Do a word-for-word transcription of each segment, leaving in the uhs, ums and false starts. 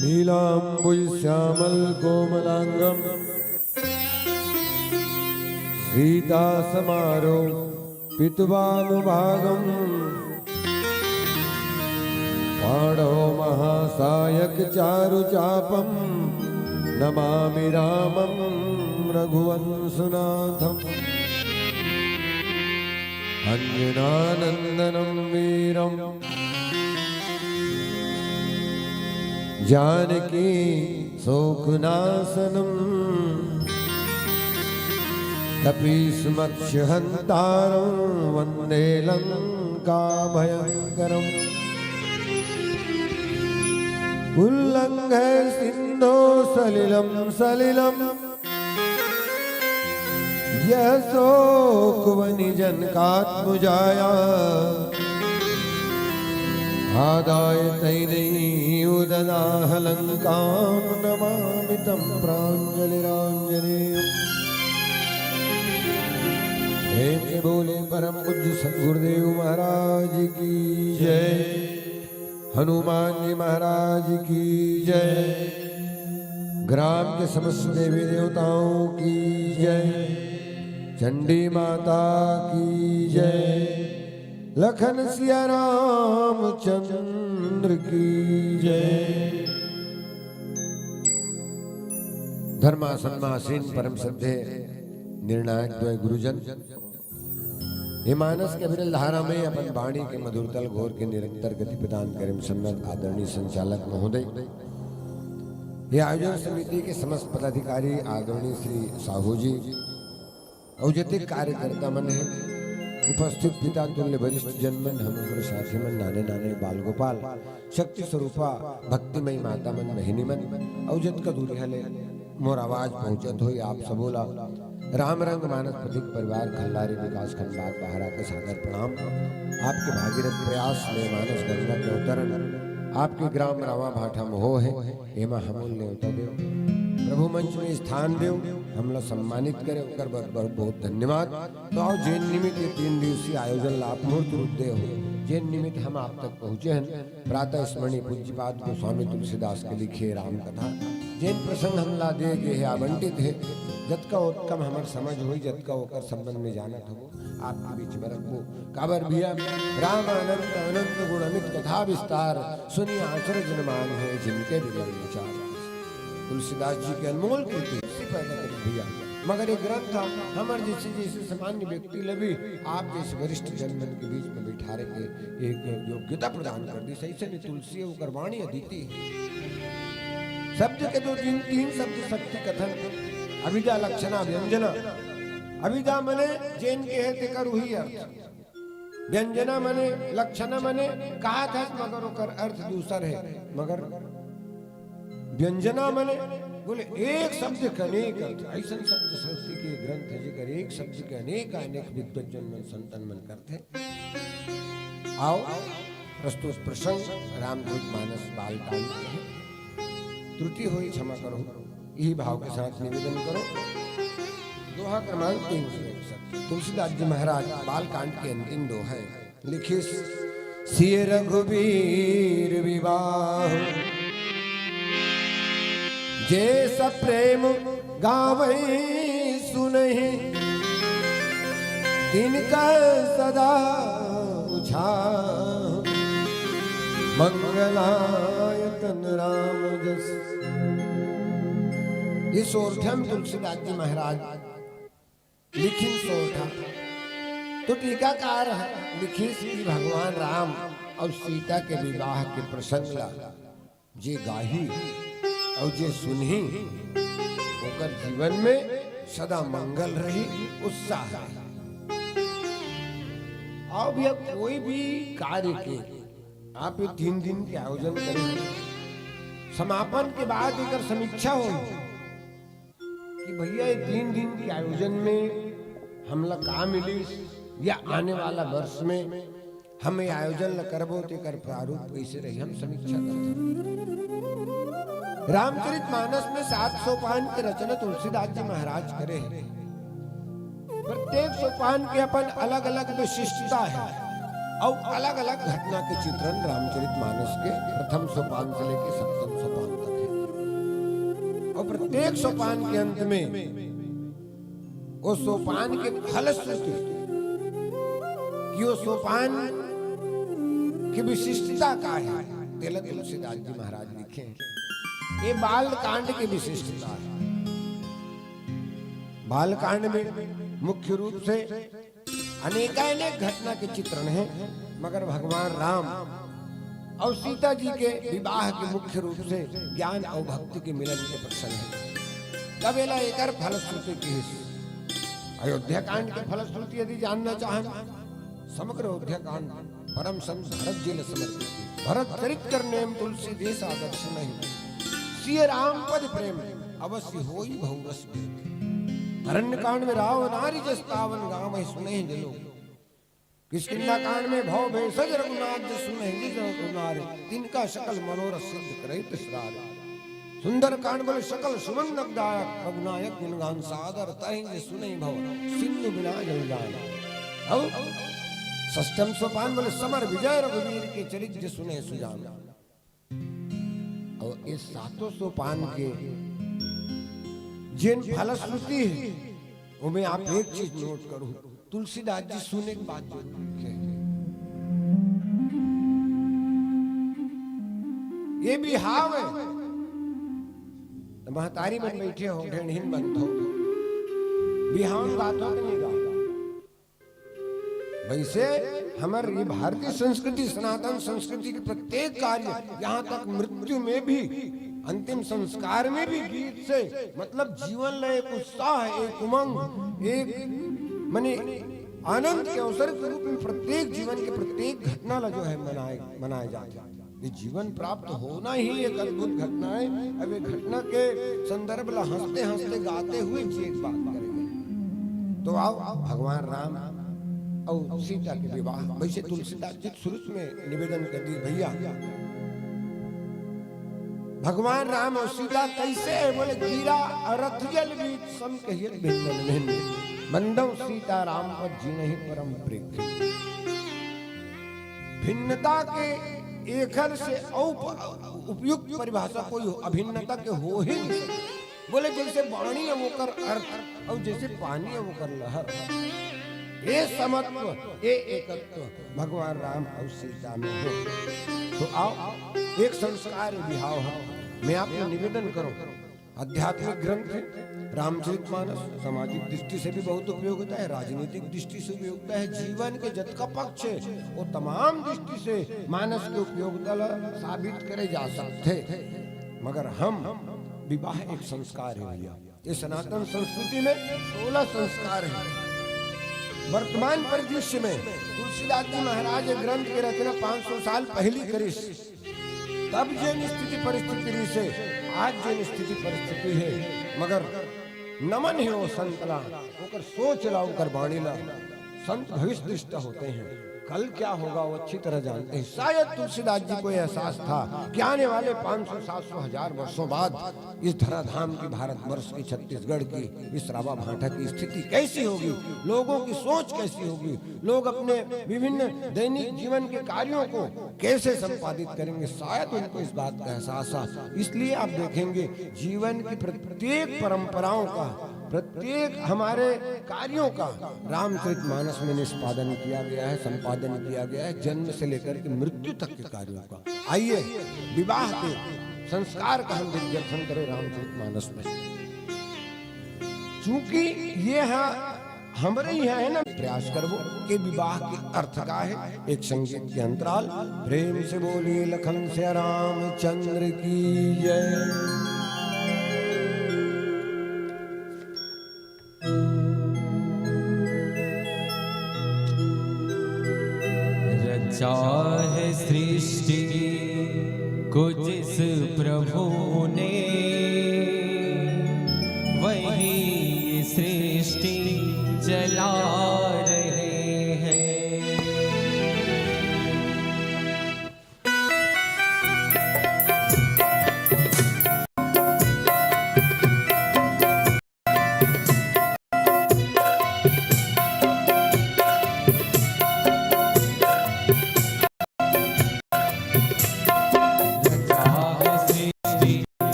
नीलाम्बुजश्यामलकोमलाङ्गं सीतासमारोपितवामभागम्। बाणौ महासायकचारुचापं नमामि रामं रघुवंशनाथम्। अञ्जनानन्दनं वीरं जानकी शोकनाशनम्। कपीशमक्षहन्तारं वन्दे लङ्काभयङ्करम्। उल्लङ्घय सिन्धौ सलिलं सलिलम्। यः सोऽकुवनि जनकात्मजाया। आदाय तैनैव ददाह लङ्कां नमामि तं प्राञ्जलिराञ्जनेयम्। प्रेम से बोले परम पूज्य सतगुरुदेव महाराज की जय। हनुमान जी महाराज की जय। ग्राम के समस्त देवी देवताओं की जय। चंडी माता की जय। लखन सिया रामचंद्र की जय। धर्मासन में आसीन परम श्रद्धेय निर्णायक द्वय गुरुजन, ए मानस के अविरल धारा में अपन वाणी के मधुर तल घोर के निरंतर गति प्रदान करे म सन्नद्ध आदरणीय संचालक महोदय, ये आयोजन समिति के समस्त पदाधिकारी आदरणीय श्री साहू जी अउ जतेक कार्यकर्ता मन हे, उपस्थित पिता तुल्य वरिष्ठ जन मन, हमर साथी मन, नाने नाने बाल गोपाल, शक्ति स्वरूपा भक्तिमयी माता मन, बहिनी मन, अउ जतका दूरिहा ले मोर आवाज पहुंचत होही आप सबो ला राम रंग मानस पथिक परिवार खल्लारी विकास खंड बागबाहरा के सादर प्रणाम। आपके भागीरथ प्रयास ले मानस गंगा के अवतरण आपके ग्राम रामा भाटा में हो हे, एमा हमन नेवता देव, प्रभु मंच में स्थान देव, हमला सम्मानित करे, ओकर बर, बर बहुत धन्यवाद। तो आओ, जेन निमित्त ये तीन दिवसीय आयोजन ला आप मूर्त रूप दे हो, जेन निमित्त हम आप तक पहुंचे हैं, प्रातः स्मरणीय पूज्यपाद गोस्वामी तुलसीदास के लिखे राम कथा, जेन प्रसंग हमला दे गे हे, आवंटित हे, जतका ओतका हमर समझ होई, जतका ओकर संबंध में जानत हो, आपके बीच में रखबो। काबर भैया, राम अनंत अनंत गुण अमित कथा विस्तार, सुनि आचरज न मानहै जिनके विमल विचार। तुलसीदास जी के अनमोल कृति, इसी पैदा करी भैया। मगर ये ग्रंथ हमर जैसे, जैसे सामान्य व्यक्ति ल भी आप जैसे वरिष्ठ जन मन के बीच में बिठारे के एक योग्यता प्रदान कर दी। सही से नहीं, तुलसी ओकर वाणी अदिति हे। शब्द के दो तीन, तीन शब्द शक्ति कथन, अभिधा लक्षणा व्यंजना। अभिधा मने जेन के हे तेकर उही अर्थ, व्यंजना मने, लक्षणा मने कहा था, मगर ओकर अर्थ दूसर हे। मगर व्यंजना मने बोले एक शब्द के अनेक अर्थ, ऐसन शब्द शक्ति के ग्रंथ हे जेकर एक शब्द के अनेक अनेक विद्वत जन मन संतन मन करथे। आओ, प्रस्तुत प्रसंग रामचरित मानस बालकांड के हे। त्रुटि होई क्षमा करो, यही भाव के साथ निवेदन करो। दोहा क्रमांक तीन सौ इकसठ। तुलसीदास जी महाराज बालकांड के अंतिम दोहा हे। लिखिस, सिय रघुबीर विवाह, जे सब प्रेम गावै सुनहि, तिनका सदा उछाह। मंगलायतन राम जस। ये सोरठा म तुलसीदास जी महाराज लिखिन सोरठा। तो टीकाकार ह लिखिस कि भगवान राम अउ सीता के विवाह के प्रसंग ला जे गाही अउ जे सुनही, ओकर जीवन में सदा मंगल रही, उत्साह रही। अउ भैया, कोई भी कार्य के आप ये तीन दिन के आयोजन करें, समापन के बाद एकर समीक्षा हो कि भैया, ये तीन दिन के आयोजन में हमला का मिलिस या आने वाला वर्ष में हम ये आयोजन ल करबो, तेकर प्रारूप कइसे रही, हम समीक्षा करथन। रामचरित मानस में सात सोपान के रचना तुलसीदास जी महाराज करे हे, प्रत्येक सोपान के अपन अलग-अलग विशिष्टता हे अउ अलग-अलग घटना के चित्रण रामचरित मानस के प्रथम सोपान से लेके सप्तम सोपान तक। अउ प्रत्येक सोपान के अंत में वो सोपान के फलश्रुति, कि वो सोपान के विशिष्टता का हे, तेला तुलसीदास जी महाराज लिखे हे। ये बाल कांड के विशिष्टता हे। बाल कांड में मुख्य रूप से अनेकानेक घटना के चित्रण हे, मगर भगवान राम अउ सीता जी के विवाह के मुख्य रूप से ज्ञान अउ भक्ति के मिलन के प्रसंग हे। तब एला एकर फलश्रुति किहिस। अयोध्या कांड के फलश्रुति यदि जानना चाहन, समग्र अयोध्या कांड परम संत भरत जी ला समर्पित हे। भरत चरित कर नेम तुलसी देस आदर्श नहीं, सिय राम पद प्रेम अवश्य होई बहुरस भेद। अरण्य कांड में राव नारी जस पावन गावहिं सुनहिं जे लोग। किष्किंधा कांड में भव भेषज रघुनाथ जस सुनहिं जे नर नारी, तिनका सकल मनोरथ सिद्ध करहिं तस रारी। सुंदर कांड बोले सकल सुमन नवदायक, रघुनायक गुणगान सादर तरहिं जे सुनहिं भव सिंधु बिना जल जान। अउ षष्ठम सोपान बोले समर विजय रघुवीर के, चरित जे सुनहिं सुजान। अउ ये सातों सोपान के जेन फलश्रुति हे, ओमे आप एक चीज नोट करहू, तुलसीदास जी सुने के बात जो लिखे हे। ये बिहाव हे, त महतारी मन बइठे हो, ढेड़हिन बनत हो, बिहाव में बात हो के नहीं गा। वइसे हमर ये भारतीय संस्कृति, सनातन संस्कृति के प्रत्येक कार्य, यहाँ तक मृत्यु में भी, अंतिम संस्कार में भी गीत से, मतलब जीवन ला एक उत्साह, एक उमंग, एक मने आनंद के अवसर के रूप में प्रत्येक जीवन के प्रत्येक घटना ला जो हे मनाए, मनाए जाथे। ये जीवन प्राप्त होना ही एक अद्भुत घटना हे। अब ये घटना के संदर्भ ला हंसते हंसते गाते हुए जी एक बात करेंगे। तो आओ, भगवान राम अउ सीता के विवाह, वइसे तुलसीदास जी शुरू में निवेदन कर दिस भइया, भगवान राम अउ सीता कइसे हे? बोले, गिरा अरथ जल बीच सम कहियत भिन्न भिन्न, बंदव सीता राम पद जिनहि परम प्रीत। भिन्नता के एखर से अउप-, उपयुक्त परिभाषा कोई हो, अभिन्नता के हो ही नहीं सकय। बोले, जइसे बाणी अउ ओकर अर्थ अउ जइसे पानी अउ ओकर लहर, ये समत्व, ये एकत्व भगवान राम अउ सीता में हो। तो आओ, एक संस्कार बिहाव हे। मैं आपसे निवेदन करूं, आध्यात्मिक ग्रंथ हे रामचरितमानस, सामाजिक दृष्टि से भी बहुत उपयोगिता हे, राजनीतिक दृष्टि से उपयोगिता हे, जीवन के जतका पक्ष हे, वो तमाम दृष्टि से मानस के उपयोगिता ला साबित करे जा सकथे। मगर हम, विवाह एक संस्कार हे भइया। ये सनातन संस्कृति में सोलह संस्कार हे। वर्तमान परिदृश्य में तुलसीदास जी महाराज ये ग्रंथ के रचना पाँच सौ साल पहिली करिस, तब जेन स्थिति परिस्थिति रहिस हे, आज जेन स्थिति परिस्थिति हे, मगर नमन हे वो संत ला, ओकर सोच ला, ओकर बाणी ला। संत भविष्य दृष्टा होते हैं, कल क्या होगा वो अच्छी तरह जानते हैं। शायद तुलसीदास जी को एहसास था कि आने वाले पाँच सौ, सात सौ, हजार वर्षों बाद इस धराधाम की, भारतवर्ष की, छत्तीसगढ़ की, इस रावा भाटा की स्थिति कैसी होगी, लोगों की सोच कैसी होगी, लोग अपने विभिन्न दैनिक जीवन के कार्यों को कैसे संपादित करेंगे, शायद उनको इस बात का एहसास था। इसलिए आप देखेंगे, जीवन की प्रत्येक परंपराओं का, प्रत्येक हमारे कार्यों का रामचरितमानस में निष्पादन किया गया है, संपादन किया गया है, जन्म से लेकर के मृत्यु तक के कार्यों का। आइए, विवाह के संस्कार का हम दिग्दर्शन करें रामचरितमानस में। चूंकि ये हा हमरे इहाँ हे ना, प्रयास करबो के विवाह के अर्थ का हे। एक संगीत के अंतराल, प्रेम से बोलिए लखन सिया रामचंद्र की जय। रचा है सृष्टि को जिस प्रभु ने, वही सृष्टि चला रहे हैं।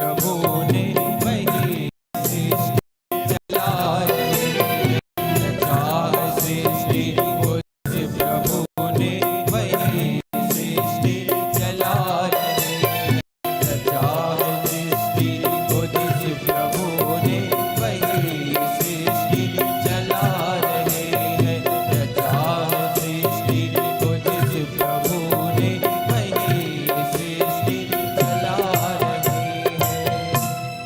प्रभु ने वही सृष्टि चला रहे हैं। रचा है सृष्टि खुद प्रभु ने वही सृष्टि चला रहे हैं। रचा है सृष्टि खुद प्रभु ने वही सृष्टि चला रहे हैं। रचा है सृष्टि खुद प्रभु ने वही सृष्टि चला रहे हैं।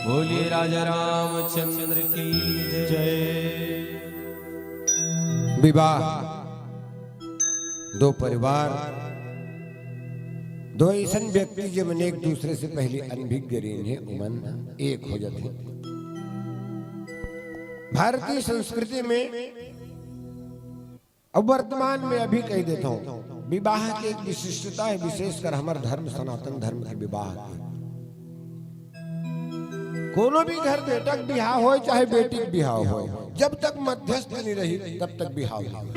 बोलिए राजा रामचंद्र की जय। विवाह, दो परिवार, दो अइसन व्यक्ति जेमन एक दूसरे से पहले अनभिज्ञ रहिन हे, ओमन एक हो जाथे। भारतीय संस्कृति में अब वर्तमान में अभी कह देता हूँ, विवाह के एक विशिष्टता है, विशेषकर हमर धर्म, सनातन धर्म के विवाह के। कोनो भी घर बेटा के बिहाव होय चाहे बेटी के बिहाव होय, जब तक मध्यस्थ नहीं रही तब तक बिहाव नहीं होय।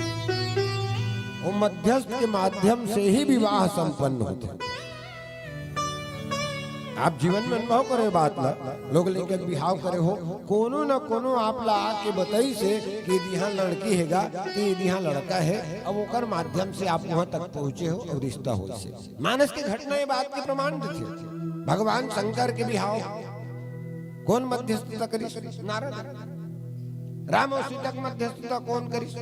वो मध्यस्थ के माध्यम से ही विवाह संपन्न होथे। आप जीवन में अनुभव करे बात ला, लोग लइका के बिहाव करे हो, कोनो न कोनो आप ला आके बताइस हे कि इहाँ लड़की हे गा, कि इहाँ लड़का हे, अब ओकर माध्यम से आप वहां तक पहुंचे हो और रिश्ता होइस हे। मानस के घटना ये बात के प्रमाण देथे। भगवान शंकर के बिहाव कोन मध्यस्थता करिस? नारद। राम और सीता के मध्यस्थता कोन करिस?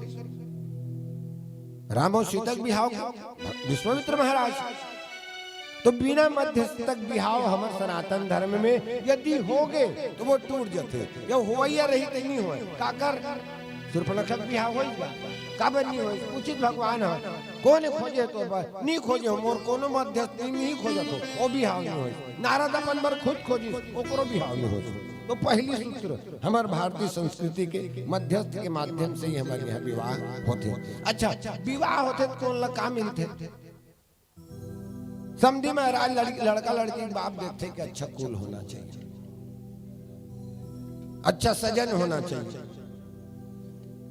राम और सीता के बिहाव विश्वामित्र महाराज। तो बिना मध्यस्थता के बिहाव हमर सनातन धर्म में यदि होगे तो वो टूट जाथे, या होवइया रही तो नहीं होय। काकर? सूर्पनखा के बिहाव होइस बा? काबर नहीं होय? उचित भगवान ह, कोन खोजे तो बा? नहीं खोजे हो, मोर कोनो मध्यस्थ नहीं खोजत हो, वो बिहाव नहीं होय। नारद अपन बर खुद खोजिस, ओकरो बिहाव नहीं होय। तो पहली सूत्र हमर भारतीय संस्कृति के, मध्यस्थ के माध्यम से ही हमर यहाँ विवाह होथे। अच्छा, विवाह होथे तो कोन ला का मिलथे? समधी महाराज लड़की, लड़का लड़की के बाप देखथे कि अच्छा कुल होना चाहिए, अच्छा सजन होना चाहिए।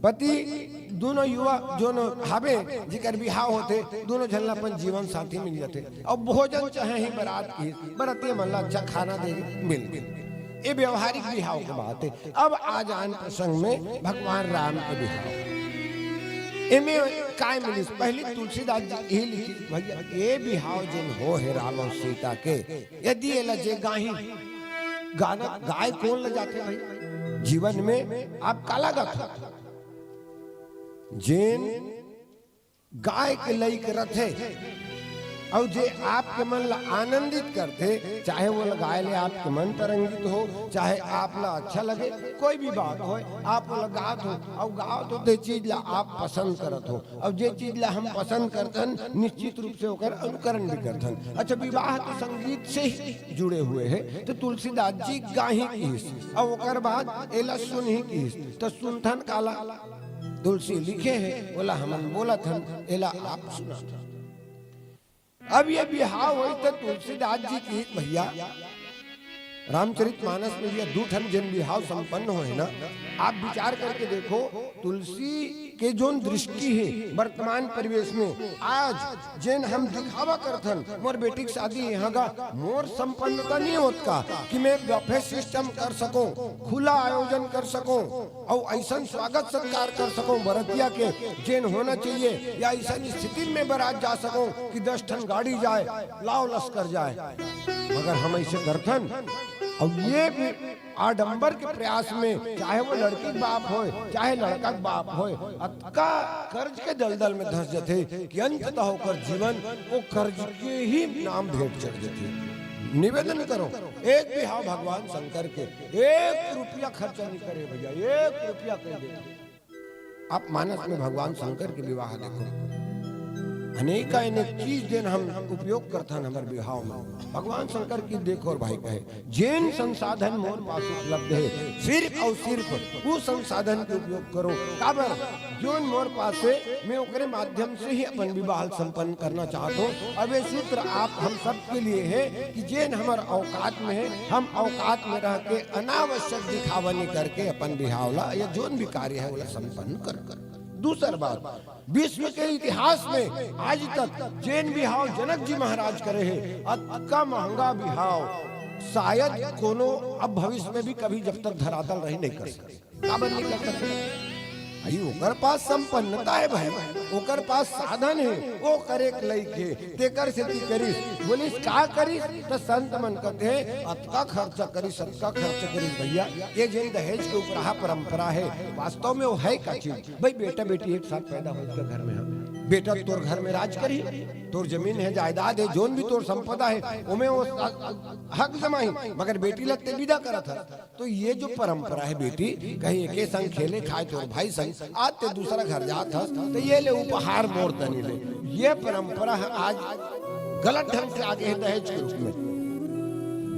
पति दोनों युवा जोन हावे, जिकर बिहाव होथे, दोनों झन ला अपन जीवन साथी मिल जाथे। अब भोजन चाहे ही बरात के, बरतिया मन ला अच्छा खाना दे मिल गे। ये व्यवहारिक बिहाव के बात हे। अब आ जान प्रसंग में भगवान राम के बिहाव। एमे काय मिलिस? पहली तुलसीदास जी यही लिखिस, भैया, ये बिहाव जेन हो हे राम और सीता के, यदि एला जे गाही, गाना गाय कोन ल जाथे भाई? जीवन में आप काला गाथो? जेन गाय के लइक रथे, अउ जे आपके मन ल आनंदित करथे, चाहे वो गाय ले आपके मन तरंगित हो, चाहे आप ला अच्छा लगे, कोई भी बात होय, आप ओला गात हो, अउ गात हो ते चीज ला आप पसंद करत हो। अब जे चीज ला हम पसंद करथन, निश्चित रूप से ओकर अनुकरण भी करथन। अच्छा, विवाह तो संगीत से ही जुड़े हुए हे, तो तुलसीदास जी गाही किहिस, अउ ओकर बाद एला सुनही किहिस, तो सुनथन काला? तुलसी लिखे हे, ओला हमन बोलत हन, एला आप सुना। अब ये बिहाव होइस त तुलसीदास जी किहिस, भैया, रामचरित मानस में ये दू ठन जेन बिहाव संपन्न होय ना, आप विचार करके देखो, तुलसी के जोन दृष्टि हे वर्तमान परिवेश में, आज जेन हम दिखावा करथन, मोर बेटी के शादी इहाँ गा, मोर संपन्नता नहीं होत का कि मैं buffet system कर सकूं, खुला आयोजन कर सकूं, अउ अइसन स्वागत सत्कार कर सकूं बरतिया के, जेन होना चाहिए, या अइसन स्थिति में बरात जा सकूं कि दस ठन गाड़ी जाए, लाव लश्कर जाए। मगर हम अइसे करथन, अउ ये भी आडंबर के प्रयास में, चाहे वो लड़की के बाप होय, चाहे लड़का के बाप होय, अतका कर्ज के दलदल में धंस जथे कि अंततः ओकर जीवन वो कर्ज के ही नाम भेंट चढ़ जथे। निवेदन करो, एक बिहाव भगवान शंकर के, एक रुपया खर्चा नहीं करे भैया, एक रुपया कर दे। आप मानस में भगवान शंकर के विवाह देखो, अनेका अनेक चीज जेन हम उपयोग करथन हमर बिहाव में, भगवान शंकर के देखो। और भाई कहे, जेन संसाधन मोर पास उपलब्ध हे, सिर्फ अउ सिर्फ वो संसाधन के उपयोग करो। काबर? जोन मोर पास हे, मैं ओकरे माध्यम से ही अपन विवाह संपन्न करना चाहत हूँ। अब ये सूत्र आप हम सबके लिए हे कि जेन हमर औकात में हे, हम औकात में रह के अनावश्यक दिखावा नहीं करके अपन बिहाव ला या जोन भी कार्य हे, ओला संपन्न कर, कर। दूसर बात, विश्व के इतिहास में आज तक जेन बिहाव जनक जी महाराज करे हे, अतका महंगा बिहाव, शायद कोनो अब भविष्य में भी कभी जब तक धरातल रही नहीं कर सकय। काबर नहीं कर सकय? भाई, ओकर पास संपन्नता हे भाई, ओकर पास साधन हे, ओकर एक लइक हे, तेकर सेती करिस। बोलिस, "का करिस?" त संत मन कथे, "अतका खर्चा करिस, अतका खर्चा करिस भैया।" ये जेन दहेज के उपराहा परंपरा हे, वास्तव में वो हे का चीज? भाई, बेटा बेटी एक साथ पैदा होय के घर में, हाँ, बेटा तोर घर में राज करही, तोर जमीन हे, जायदाद हे, जोन भी तोर संपदा हे, ओमे वो हक जमाही, मगर बेटी ला ते विदा करत हस। तो ये जो परंपरा हे बेटी, कहीं एके संग खेले खाए तोर भाई संग, आज ते दूसरा घर जात हस, तो ये ले उपहार मोर तनी ले। ये परंपरा हे आज गलत ढंग से आगे हे दहेज के रूप में।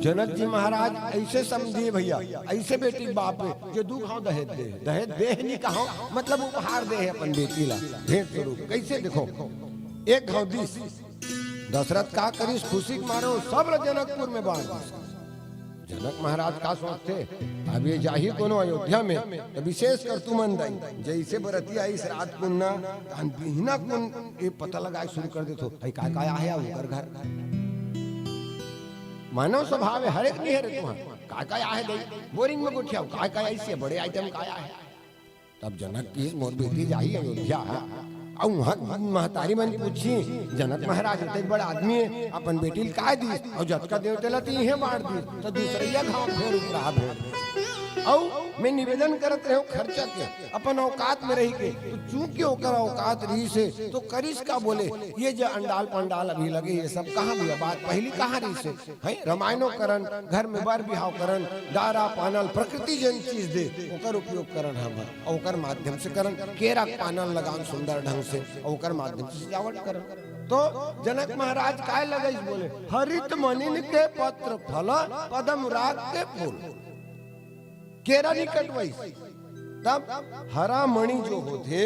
जनक जी महाराज अइसे समझिए भैया, अइसे बेटी के बाप हे, जो दू घांव दहेज दे, दहेज दे हे नहीं कहांव, मतलब उपहार दे हे अपन बेटी ला भेंट स्वरूप। कइसे देखो, एक घांव दीस, दशरथ का करिस, खुशी के मारे वो सब ला जनकपुर में बांट दीस। जनक महाराज का सोचथे, अब ये जाही कोनो अयोध्या में, त विशेष कर तुमन दाई, जइसे बरतिया आइस रात कुन ना, तहन बिहना कुन ये पता लगाए शुरू कर देथो, "भाई, काय काय आहे ओकर घर?" मानव स्वभाव हे, हर एक नहीं हे रे तुंहर, "काय काय आहे दाई?" बोरिंग में गोठियाव, "काय काय आइस हे, बड़े आइटम काय आहे?" तब जनक कहिस, "मोर बेटी जाही अयोध्या, अउ उहां महतारी मन पूछही, 'जनक महाराज अतेक बड़ आदमी हे, अपन बेटी ल काय दीस?' अउ जतका देव तेला तिहें बांट दीस, त दूसरइया घांव फेर उपराहा भेंट।" अउ मैं निवेदन करत रहेंव खर्चा के, अपन औकात में रहिके, तो चूंकि ओकर औकात रहिस हे, तो करिस का बोले, ये जे अंडाल पंडाल अभी लगे, ये सब कहां भैया, बात पहिली कहां रहिस हे? हैं, रमायनो करन, घर में बर बिहाव करन, डारा पानल, प्रकृति जेन चीज दे, ओकर उपयोग करन हमन, अउ ओकर माध्यम से करन, केरा के पानल लगान सुंदर ढंग से, अउ ओकर माध्यम से सजावट करन। तो जनक महाराज काय लगाइस बोले, "हरित मणिन के पत्र फल, पदम राग के फूल।" केरा नहीं कटवाइस, तब हरा मणि जो होथे,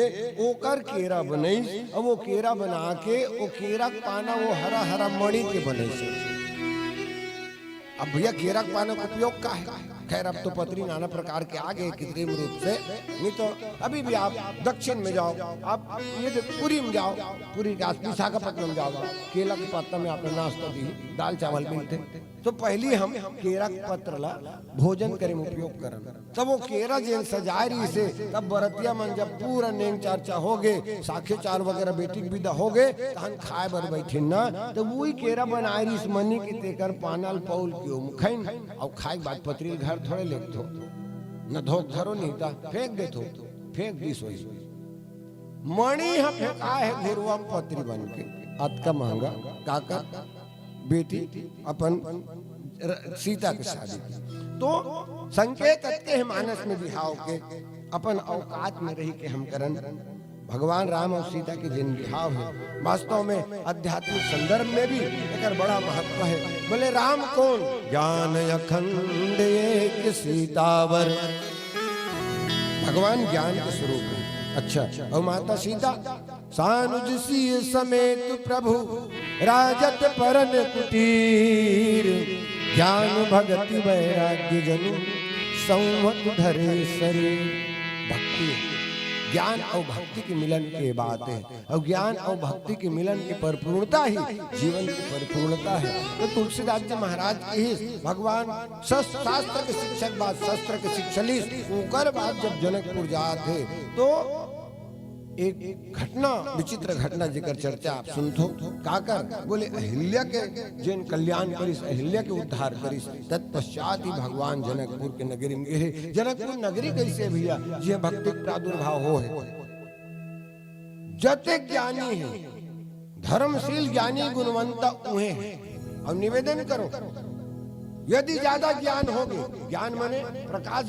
ओकर केरा बनइस, अउ वो केरा बना के, वो केरा के पाना, वो हरा हरा मणि के बनइस। अब भैया, केरा के पाना के उपयोग का हे? खैर, अब तो पतरी नाना प्रकार के आ गे कृत्रिम रूप से, नहीं तो अभी भी आप दक्षिण में जाव, आप ये जो पुरी में जाव, पुरी के आस-, विशाखापट्टनम जाव, केला के पत्ता में आपला नाश्ता भी, दाल चावल मिलथे। तो पहिली हम केरा के पत्र ला भोजन करे में उपयोग करन। तब वो केरा जेन सजाए रहिस हे, तब बरतिया मन जब पूरा नेंग चार चहोगे, साखे चार वगैरह बेटी के बिदा होगे, तहन खाए बर बइठिन ना, त उही केरा बनाए रहिस मणि के, तेकर पाना ल पउल के ओम खइन, अउ खाए के बाद पतरी ल घर थोड़े लेगथो, न धोक धरो नहीं त फेंक देथो, फेंक दिस होही। मणि ह फेंकाए हे घुरवा म पतरी बन के, अतका महंगा, का कर? बेटी अपन र-, सीता के शादी की। तो संकेत अतके हे मानस में बिहाव के, अपन औकात में रहिके हम करन। भगवान राम अउ सीता के जेन बिहाव हे, वास्तव में आध्यात्मिक संदर्भ में भी एकर बड़ा महत्व हे। बोले, "राम कोन?" "ज्ञान अखंड एक सीतावर।" भगवान ज्ञान के स्वरूप हे। अच्छा, अउ माता सीता? "सानुज सीय समेत प्रभु राजत परन कुटीर, ज्ञान भगति वैराग्य जनु संवत धरे शरीर।" भक्ति, ज्ञान अउ भक्ति के मिलन के बात हे, अउ ज्ञान अउ भक्ति के मिलन के परिपूर्णता ही जीवन के परिपूर्णता हे। तो तुलसीदास जी महाराज कहिस, भगवान शस-, शास्त्र के शिक्षक बाद शस्त्र के शिक्षा लिस, ओकर बाद जब जनकपुर जात हे, तो एक घटना, विचित्र घटना, जेकर चर्चा आप सुनथो। काकर? बोले, अहिल्या के जेन कल्याण करिस, अहिल्या के उद्धार करिस, तत्पश्चात ही भगवान जनकपुर के नगरी में गे हे। जनकपुर नगरी कइसे भैया, जिहां भक्ति के प्रादुर्भाव होहे? जतेक ज्ञानी हे, धर्मशील ज्ञानी गुणवंता उहें हे। अउ निवेदन करो, यदि ज्यादा ज्ञान होगे, ज्ञान माने प्रकाश,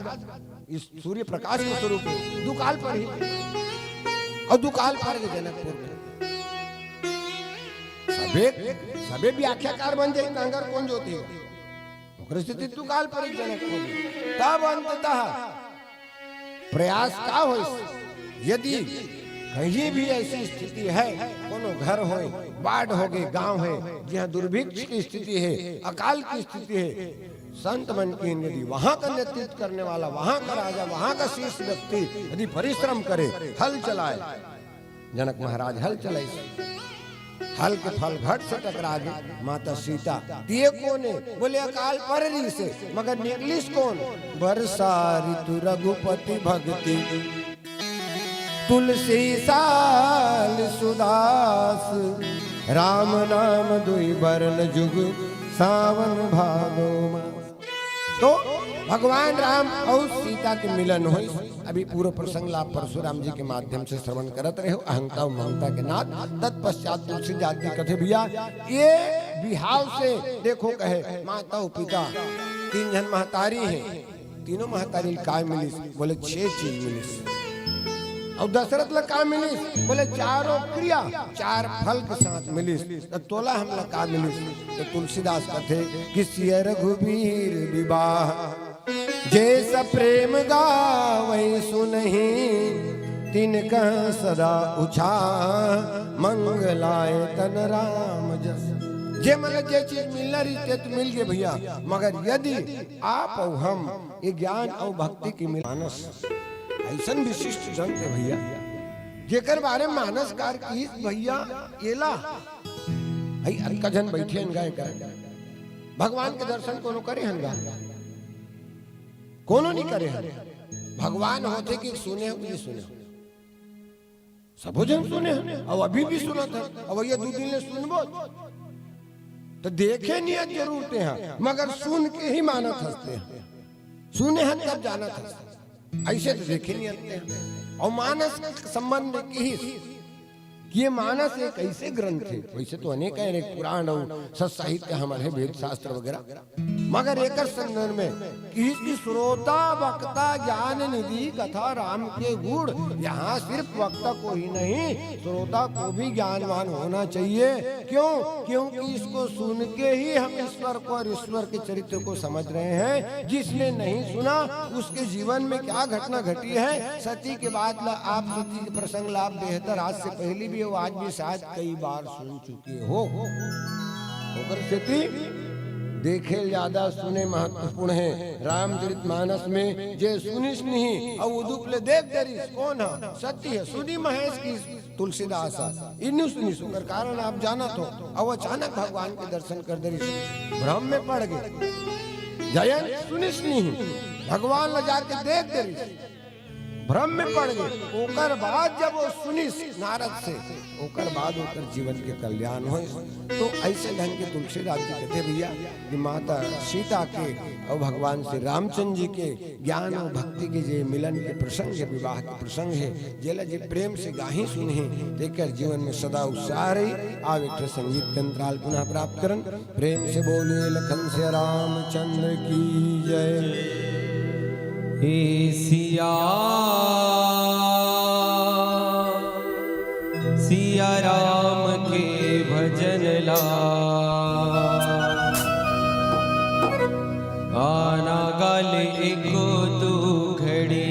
इस सूर्य प्रकाश के स्वरूप हे, दुकाल परही। अउ दुकाल पर के जनकपुर में सबे, सबे व्याख्याकार बन जाही, नांगर कोन जोतही? ओकरे सेती दुकाल परही जनकपुर में। तब अंततः प्रयास का होइस? यदि कहीं भी ऐसी स्थिति हे, कोनो घर होय, बाढ़ होगे, गांव हे, जिहां दुर्भिक्ष की स्थिति हे, अकाल की स्थिति हे, संत मन की यदि वहां का नेतृत्व करने वाला, वहां का राजा, वहां का शीर्ष व्यक्ति यदि परिश्रम करे, हल चलाए, जनक महाराज हल चलाइस। हल के फल घट से टकरा गे। माता सीता, "ये कोन ए?" बोले, "अकाल पर रिहिसे, मगर निकलिस कोन?" "बरसा ऋतु रघुपति भगति, तुलसी साल सुदास, राम नाम दुई बरन जुग, सावन भादो मास।" तो भगवान राम अउ सीता के मिलन होइस। अभी पूरा प्रसंग ला आप परशुराम जी के माध्यम से श्रवण करत रहे हो, अहंता अउ ममता के नाथ। तत्पश्चात तुलसीदास जी कथे, "भैया, ये बिहाव से देखो," कहे, "माता अउ पिता, तीन झन महतारी हे, तीनों महतारी ल काय मिलिस?" बोले, "छह चीज मिलिस।" "अउ दशरथ ल का मिलिस?" बोले, "चारों क्रिया, चार फल के साथ मिलिस।" "त तोला हमला का मिलिस?" त तुलसीदास कथे कि "सिय रघुबीर विवाह, जे सब प्रेम गावै सुनहि, तिनकह सदा उछाह, मंगलाय तन राम जस।" जे मन ल जे चीज मिलना रहिस, ते तो मिल गे भैया, मगर यदि आप अउ हम ये ज्ञान अउ भक्ति के मिल मानस, अइसन विशिष्ट ग्रंथ हे भैया, जेकर बारे में मानसकार किहिस भैया, एला, भाई, अतका झन बइठे हन गा, एकर भगवान के दर्शन कोनो करे हन गा? कोनो नइ करे हन। भगवान होथे कि सुने हो कि नइ सुने हो? सबो झन सुने हन, अउ अभी भी सुनत हन, अउ ये दू दिन ले सुनबो। त देखे नइ हस जरूर तेंहा, मगर सुन के ही मानत हस तेंहा। सुने हन तब जानत हस। अइसे त देखे नइ हस तेंहा। अउ मानस के संबंध में किहिस कि ये मानस एक अइसे ग्रंथ हे, वइसे तो अनेक हे, अनेक पुराण अउ सत साहित्य हमर हे, वेद शास्त्र वगैरह, मगर एकर संदर्भ में किहिस कि श्रोता वक्ता ज्ञान निधि कथा राम के गुण, यहाँ सिर्फ वक्ता को ही नहीं, श्रोता को भी ज्ञानवान होना चाहिए। क्यों? क्योंकि इसको सुन के ही हम ईश्वर को और ईश्वर के चरित्र को समझ रहे हैं। जिसने नहीं सुना, उसके जीवन में क्या घटना घटी है, सती के बाद ला आप, सती के प्रसंग ला आप बेहतर आज से पहले भी अउ आज भी शायद कई बार सुन चुके हो। ओकर सेती देखे ज्यादा, सुने महत्वपूर्ण हे। रामचरित मानस में जे सुनिस नहीं अउ उदुप ले देख डरिस, कोन ह? सती ह, सुनी महेश किहिस तुलसीदास ह, इन्हू सुनिस। ओकर कारण आप जानत हो, अउ अचानक भगवान के दर्शन कर डरिस, भ्रम में पड़ गे। जयंत सुनिस नहीं, भगवान ल जाके देख डरिस, भ्रम में पड़ गे। ओकर बाद जब वो सुनिस नारद से, ओकर बाद ओकर जीवन के कल्याण होइस। तो अइसे ढंग के तुलसीदास जी कथे भैया कि माता सीता के अउ भगवान श्री रामचंद्र जी के ज्ञान अउ भक्ति के जे मिलन के प्रसंग हे, विवाह के प्रसंग हे, जेला जे प्रेम से गाही सुनही, तेकर जीवन में सदा उत्साह रही। आव एक ठो संगीत के अंतराल पुनः प्राप्त करन। प्रेम से बोलिए लखन सिया रामचंद्र की जय। हे सिया, सिया राम के भजन ला, आना गा ले एको दू घड़ी।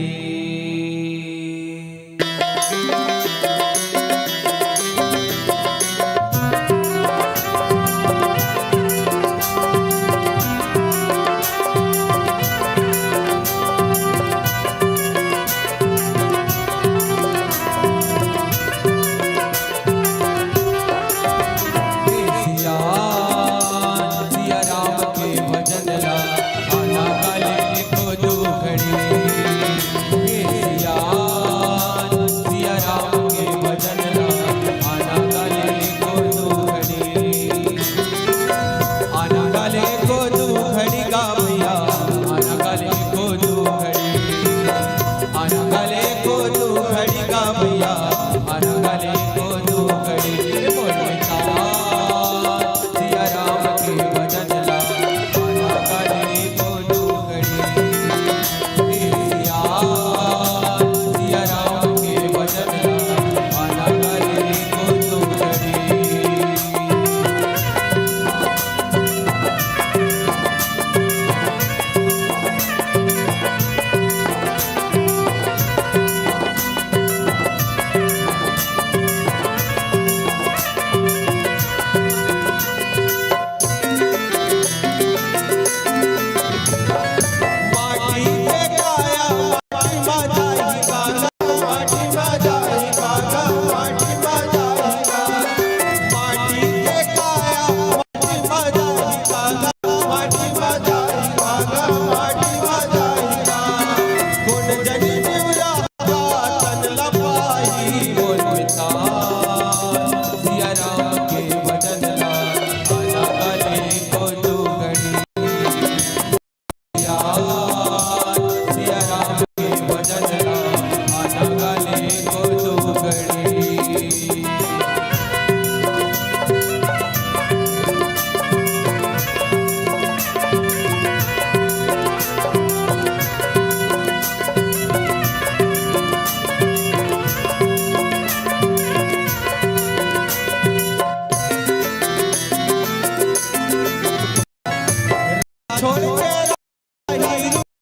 सिया, सिया राम के भजन ला, आना गा ले एको दू घड़ी।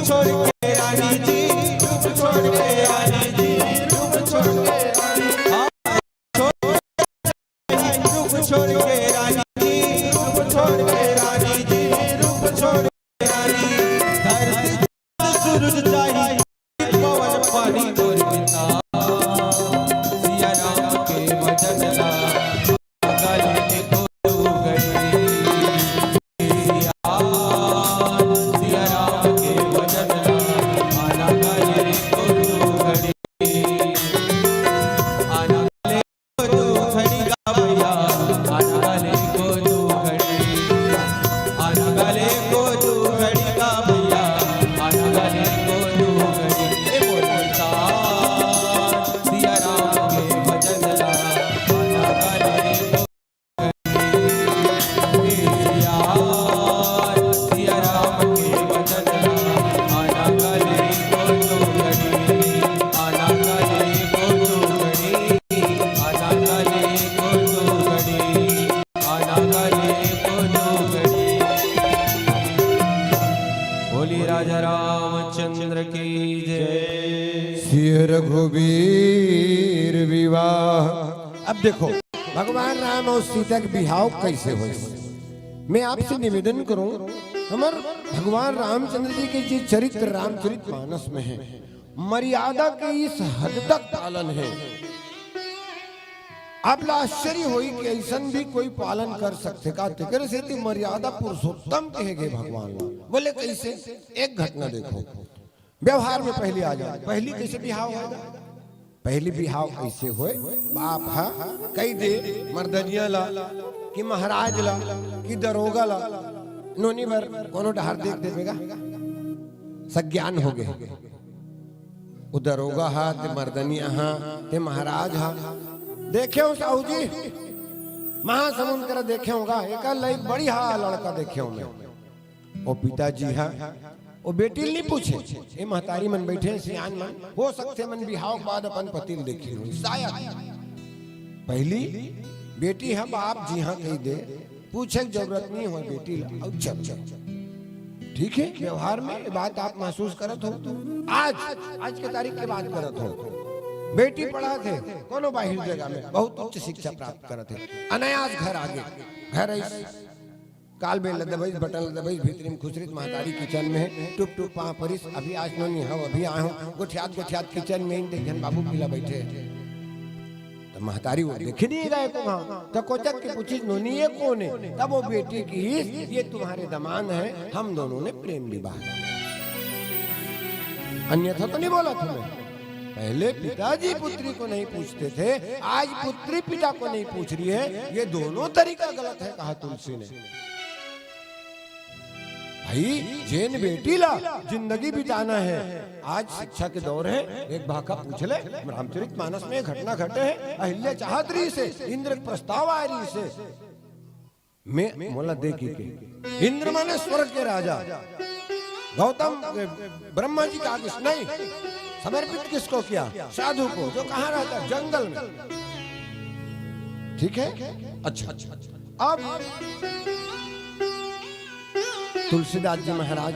छोड़ के रानी जी, रूप छोड़ के रानी जी, रूप छोड़ के रानी, हाँ, छोड़, रूप छोड़ के रानी जी, रूप छोड़ के रानी जी, रूप छोड़ के रानी। धरती सूरज चाहिए, पवन पानी मोर पिता। सिया राम के भजन ला, गले को तू गई। सिया राम के भजन ला, आना गले को तू गई। आना गले को तू घड़ी गा भैया, आना गले को तू घड़ी। आना गले को तू घड़ी गा भैया, आना गले को तू घड़ी। ए बोल बेटा, सिया राम के भजन ला, आना गले को बोली राजा रामचंद्र की जय। सिय रघुबीर विवाह। अब देखो, भगवान राम और सीता के बिहाव कैसे होय। मैं आपसे निवेदन करूं, हमर भगवान रामचंद्र जी के जे चरित्र रामचरित मानस में है, मर्यादा के इस हद तक पालन है। आप ला आश्चर्य होई कि ऐसन भी कोई पालन कर सकथे का? तेकर सेती मर्यादा पुरुषोत्तम कहे गए भगवान ला। बोले कैसे? एक घटना देखो, व्यवहार में पहली आ जाओ, पहली कैसे बिहाव होगा? पहली बिहाव ऐसे होय, बाप हा कही दे मर्दनिया ला, कि महाराज ला, कि दरोगा ला, नोनी बर कोनो डहार देख देबे गा, सज्ञान हो गए। वो दरोगा हा, ते मर्दनिया हा, ते महाराज हा, देखे हो साहू जी, महासमुंद करा देखे होगा, एक लई बड़ी हा लड़का देखे हो मैं। ओ पिताजी हा, ओ बेटी ल नहीं पूछे, ए महतारी मन बैठे, सियान मन, हो सकथे मन बिहाव के बाद अपन पति ल देखे हो, शायद। पहली बेटी हा बाप जी हा कही दे, पूछे के जरूरत नहीं हो बेटी ला। अब चल, चल। ठीक है, व्यवहार में ये बात आप महसूस करत हो। आज, आज के तारीख के बात करत हो, बेटी पढ़त हे कोनो बाहिर जगह में, बहुत उच्च शिक्षा प्राप्त करत हे, अनायास घर आगे, घर आइस, काल बेल ला दबाइस, बटन ला दबाइस, भीतरी में खुसरिस, महतारी किचन में हे, टुप टुप पाँव परिस, अभी आए हो नहीं हो, अभी आए हो, गोठियात गोठियात किचन में इन देख झन बाबू पीला बैठे। तो महतारी वो देखे नहीं गए को वहां, तो कोचक के पूछिस, "नोनी ये कौन है?" तब वो बेटी कहिस, "ये तुम्हारे दमांद हैं, हम दोनों ने प्रेम विवाह किया।" अन्यथा तो नहीं बोला था मैं। पहले पिताजी पुत्री को नहीं पूछते थे, आज पुत्री पिता को नहीं पूछ रही है, ये दोनों तरीका गलत है, कहा तुलसी ने। भाई, जेन बेटी ला जिंदगी बिताना है, आज शिक्षा के दौर है, एक भाखा पूछ ले, रामचरित मानस में घटना घटे है, अहिल्या चाहत रहिसे, इंद्र के प्रस्ताव आय रहिसे, मैं मोला देखी के, इंद्र माने स्वर्ग के राजा, गौतम, ब्रह्मा जी का आदेश नहीं, समर्पित किसको किया? साधु को, जो कहाँ रहता है? जंगल में। ठीक है, अच्छा, अच्छा, अच्छा। अब तुलसीदास जी महाराज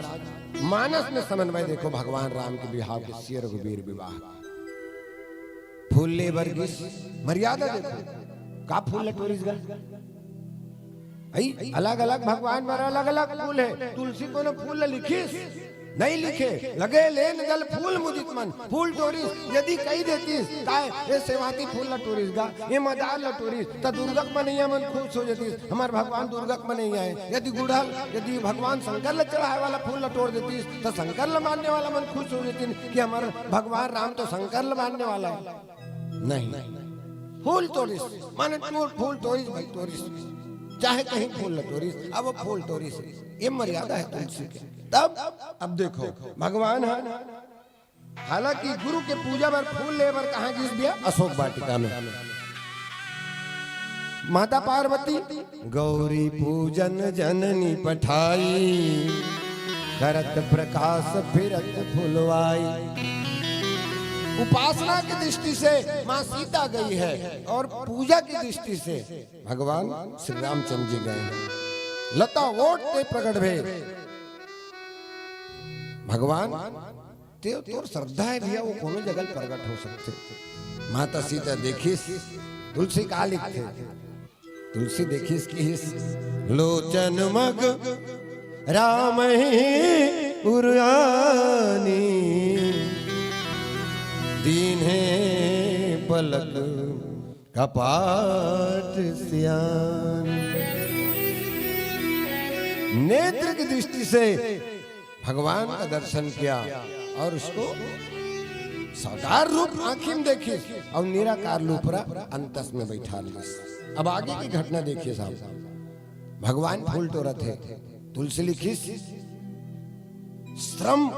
मानस में समन्वय देखो, भगवान राम के बिहाव के सिय रघुबीर विवाह। फूल ले बर गिस, मर्यादा देखो, का फूल ल टोरिस गा? भाई, अलग-अलग भगवान बर अलग-अलग फूल हे। तुलसी कोनो फूल ल लिखिस? नहीं लिखे। लगे लेन दल फूल मुदित मन, फूल टोरिस। यदि कही देतिस, "काय, ये सेवाती फूल ल टोरिस गा, ये मदार ल टोरिस," त दुर्गा के मनैया मन खुश हो जतिस, "हमर भगवान दुर्गा के मनैया हे।" यदि गुड़हल, यदि भगवान शंकर ल चढ़ाए वाला फूल ल टोर देतिस, त शंकर ल मानने वाला मन खुश हो जतिन कि हमर भगवान राम तो शंकर ल मानने वाला हे। नहीं, फूल टोरिस, माने टोर, फूल टोरिस भाई, टोरिस, चाहे कहीं फूल ल टोरिस, अब वो फूल टोरिस, ये मर्यादा है तुलसी के। तब अब देखो, भगवान है, हालांकि गुरु के पूजा बर फूल ले बर कहाँ गिस दिया? अशोक वाटिका में। माता पार्वती, "गौरी पूजन जननी पठाई, करत प्रकाश फिरत फुलवाई।" उपासना की दृष्टि से माँ सीता गई है और पूजा की दृष्टि से भगवान श्री रामचंद्र जी गए हैं। लता ओट ते प्रगट भे। भगवान, ते तोर श्रद्धा हे भैया, वो कोनो जगह प्रगट हो सकथे। माता सीता देखिस, तुलसी का लिखथे? तुलसी देखिस किहिस, "लोचन मग रामहि उरआनी, दीन्हे पलक कपाट सियान।" नेत्र की दृष्टि से भगवान का दर्शन किया और उसको साकार रूप आंखी में देखिस और निराकार रूप रा अंतस में बैठा लिस। अब आगे की घटना देखिए साहब, भगवान फूल टोरत हे, तुलसी लिखिस, श्रम,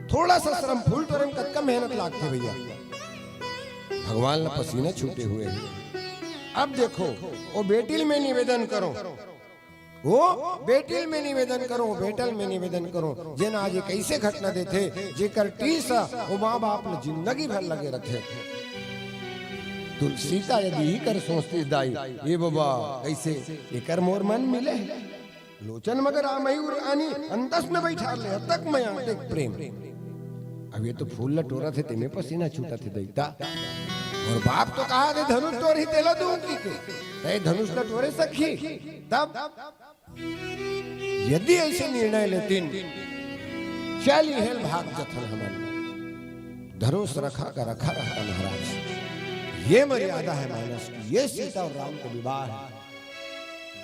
थोड़ा सा श्रम, फूल टोरे में कतका मेहनत लागथे भैया। भगवान ला पसीना छूटे हुए हे। अब देखो, वो बेटिल में निवेदन करो, वो बेटिल में निवेदन करो, बेटल में निवेदन करो, जेन आज एक ऐसे घटना देथे, जेकर टीस वो माँ बाप ल जिंदगी भर लगे रथे। तुलसीता यदि ही कर सोचती दाई, "ए बाबा, कैसे एकर मोर मन मिले हे?" लोचन मग रामहि उरआनी, अंतस में बैठा ले, अतक मया, अतक प्रेम। अब ये तो फूल ल टोरत हे, तेमे पसीना छूटत हे दई ता। और बाप तो कहा दे, "धनुष टोरही तेला दूं" कहिके, तय धनुष ल टोरे सकही। तब यदि ऐसे निर्णय लेतिन, चल इहेल भाग जथन हमन। धनुष रखा का रखा रहता महाराज। ये मर्यादा है मानस की, ये सीता और राम का विवाह है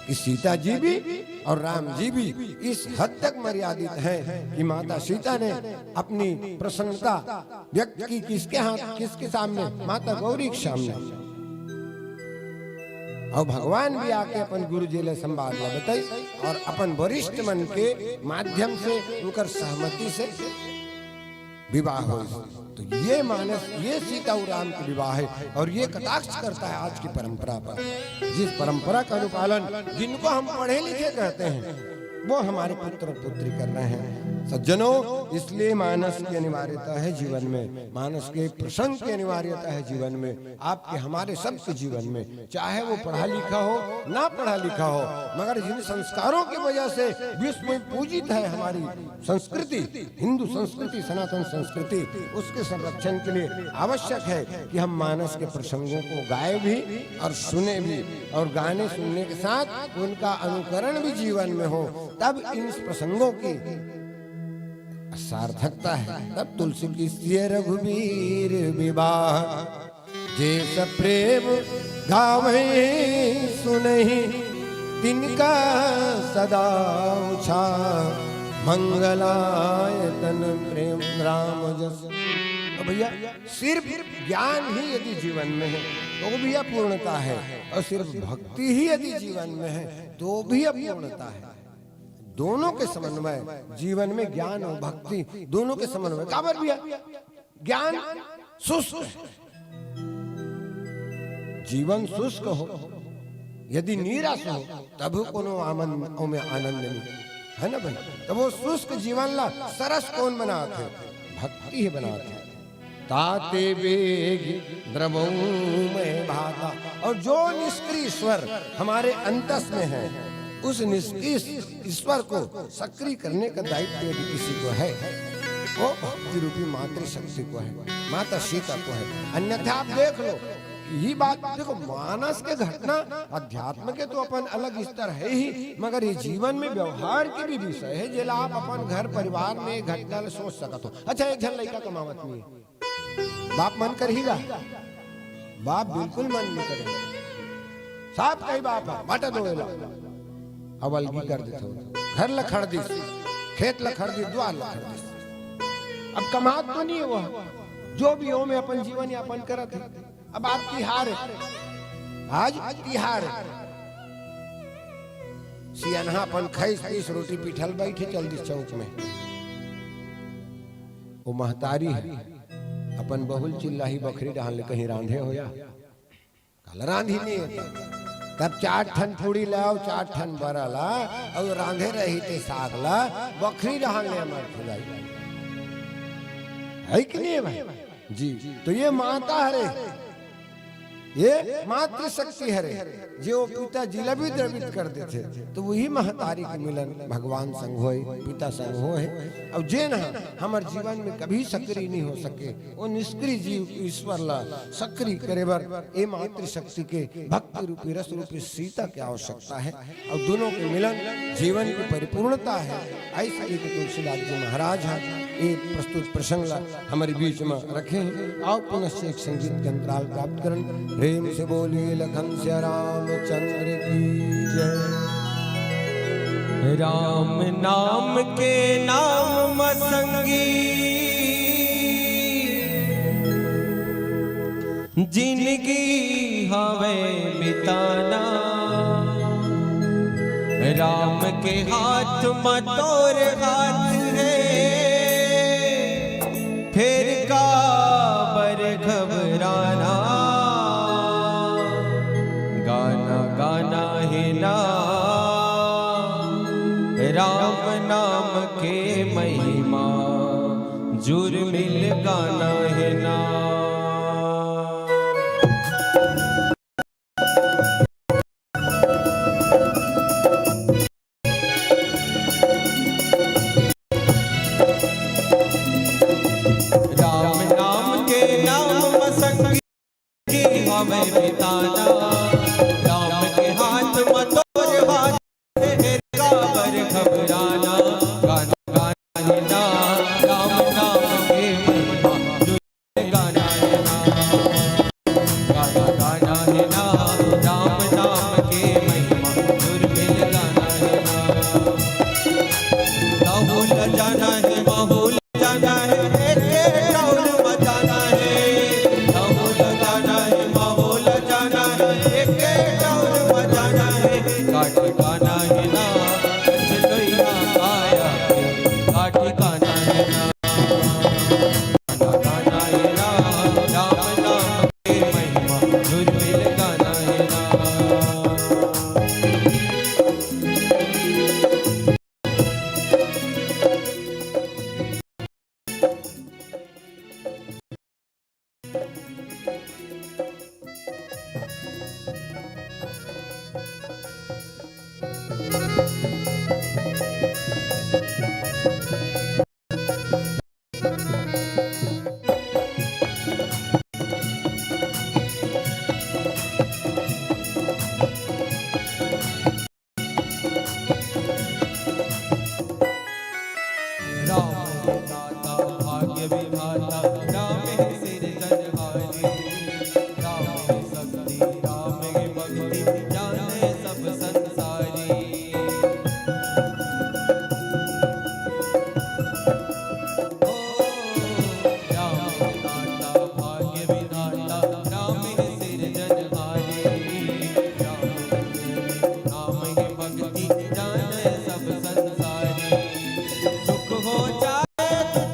कि सीता जी भी और राम जी भी इस हद तक मर्यादित हैं कि माता सीता ने अपनी प्रसन्नता व्यक्त की किसके हाथ, किसके सामने? माता गौरी के सामने। और भगवान भी आके अपन गुरु जी ले संवाद ला बताई और अपन वरिष्ठ मन के माध्यम से उनकर सहमति से विवाह हो। तो ये मानस, ये सीता और राम के विवाह है और ये कटाक्ष करता है आज की परंपरा पर। जिस परंपरा का अनुपालन, जिनको हम पढ़े लिखे कहते हैं, वो हमारे पुत्र और पुत्री कर रहे हैं। सज्जनों, इसलिए मानस की अनिवार्यता है जीवन में, मानस के प्रसंग की अनिवार्यता है जीवन में, आपके हमारे सबके जीवन में, चाहे वो पढ़ा लिखा हो, ना पढ़ा लिखा हो, मगर जिन संस्कारों की वजह से विश्व में पूजित है हमारी संस्कृति, हिंदू संस्कृति, सनातन संस्कृति, उसके संरक्षण के लिए आवश्यक है कि हम मानस के प्रसंगों को गाए भी और सुने भी, और गाने सुनने के साथ उनका अनुकरण भी जीवन में हो, तब इन प्रसंगों की सार्थकता है। तब तुलसी की सिय रघुबीर विवाह, जे सब प्रेम गावै सुनहि, तिनका सदा उछाह, मंगलायतन प्रेम राम जस। तो भैया, सिर्फ ज्ञान ही यदि जीवन में है, तो भी यह पूर्णता है, और सिर्फ भक्ति ही यदि जीवन में है, तो भी यह पूर्णता है। दोनों के समन्वय, जीवन में ज्ञान और भक्ति दोनों के समन्वय। काबर भैया? ज्ञान शुष्क है, जीवन शुष्क हो, यदि नीरस हो, तब कोनो आमन-, ओमे आनंद नहीं, है ना भाई? तो वो शुष्क जीवन ला सरस कौन बनात है? भक्ति ही बनात है। ताते वेग द्रवऊ मैं भाता। और जो निष्क्रिय ईश्वर हमारे अंतस में है, उस निष्क्रिय ईश्वर को सक्रिय करने का दायित्व यदि किसी को है, वो भक्ति रूपी मातृशक्ति को है, माता सीता को है। अन्यथा आप देख लो, यही बात देखो, मानस के घटना, अध्यात्म के तो अपन अलग स्तर है ही, मगर ये जीवन में व्यवहार के भी विषय है, जेला आप अपन घर परिवार में घटना ले सोच सकत हो। अच्छा, एक झन लइका कमावत नहीं है, बाप मन करही गा? बाप बिल्कुल मन नहीं करे। साफ कही बाप है, बांटा दो एला। अब अलगी कर देते हो। घर ल खड़ दिस, खेत ल खड़ दिस, द्वार ल खड़ दिस। अब कमात तो नहीं है वो, जो भी हो में अपन जीवन यापन करत है। अब आज तिहार है, आज तिहार है। सियनहा अपन खैस पीस रोटी पिठल बैठे चल दिस चौक में। वो महतारी है, अपन बहुल चिल्लाही बखरी डहान ले कहीं रांधे हो या? काला रांधी नहीं है। तब चार ठन पूड़ी लाओ, चार ठन बरा ला, और रांधे रही ते साग ला, बखरी डहान ले मर खुलाई। है कि नहीं है भाई? जी, तो ये माता हरे, ये मातृशक्ति हरे, जे वो पिताजी ला भी द्रवित कर देथे, तो वही महतारी के मिलन भगवान संग होय, पिता संग होय। अउ जेन ह हमर जीवन में कभी सक्रिय नहीं हो सके, वो निष्क्रिय जीव ईश्वर ला सक्रिय करे बर ये मातृशक्ति के भक्ति रूपी, रस रूपी सीता के आवश्यकता है। अउ दोनों के मिलन जीवन की परिपूर्णता है। ऐसे एक तुलसीदास जी महाराज ह ये प्रस्तुत प्रसंग ला हमर बीच में रखे हैं। अउ पुनश्च एक संगीत के अंतराल प्राप्त करन। प्रेम से बोलिए लखन सिया रामचंद्र की जय। राम नाम के नाम म संगी, जिनगी हवे बिताना। राम के हाथ म तोर हाथ है, फेर काबर घबराना। गाना गाना है ना राम नाम के महिमा, जुर्मिल गाना है ना। राम नाम के नाम म संगी, हमें बिताना। राम के हाथ म तोर हाथ, काबर घबराना। गाना गाना है ना राम नाम के महिमा, गाना है ना। गाना गाना है ना राम नाम के महिमा, दुर्मिल गाना है ना। राहुल जाना है, माहौल जाना है, एके दौड़ मचाना है। राहुल जाना है, माहौल जाना है, एके दौड़ मचाना है। काट गाना है ना, कछ कोई ना आया, काट गाना है ना। गाना गाना है ना राम नाम के महिमा, दुर्मिल गाना है ना। राम है दाता भाग्य विधाता, राम है सिरजनहारी, राम है शक्ति, राम है भक्ति, जाने सब संसारी। ओ, राम है दाता भाग्य विधाता, राम है सिरजनहारी, राम है प्रेमी, राम है भक्ति, जाने सब संसारी। सुख हो जाए दुख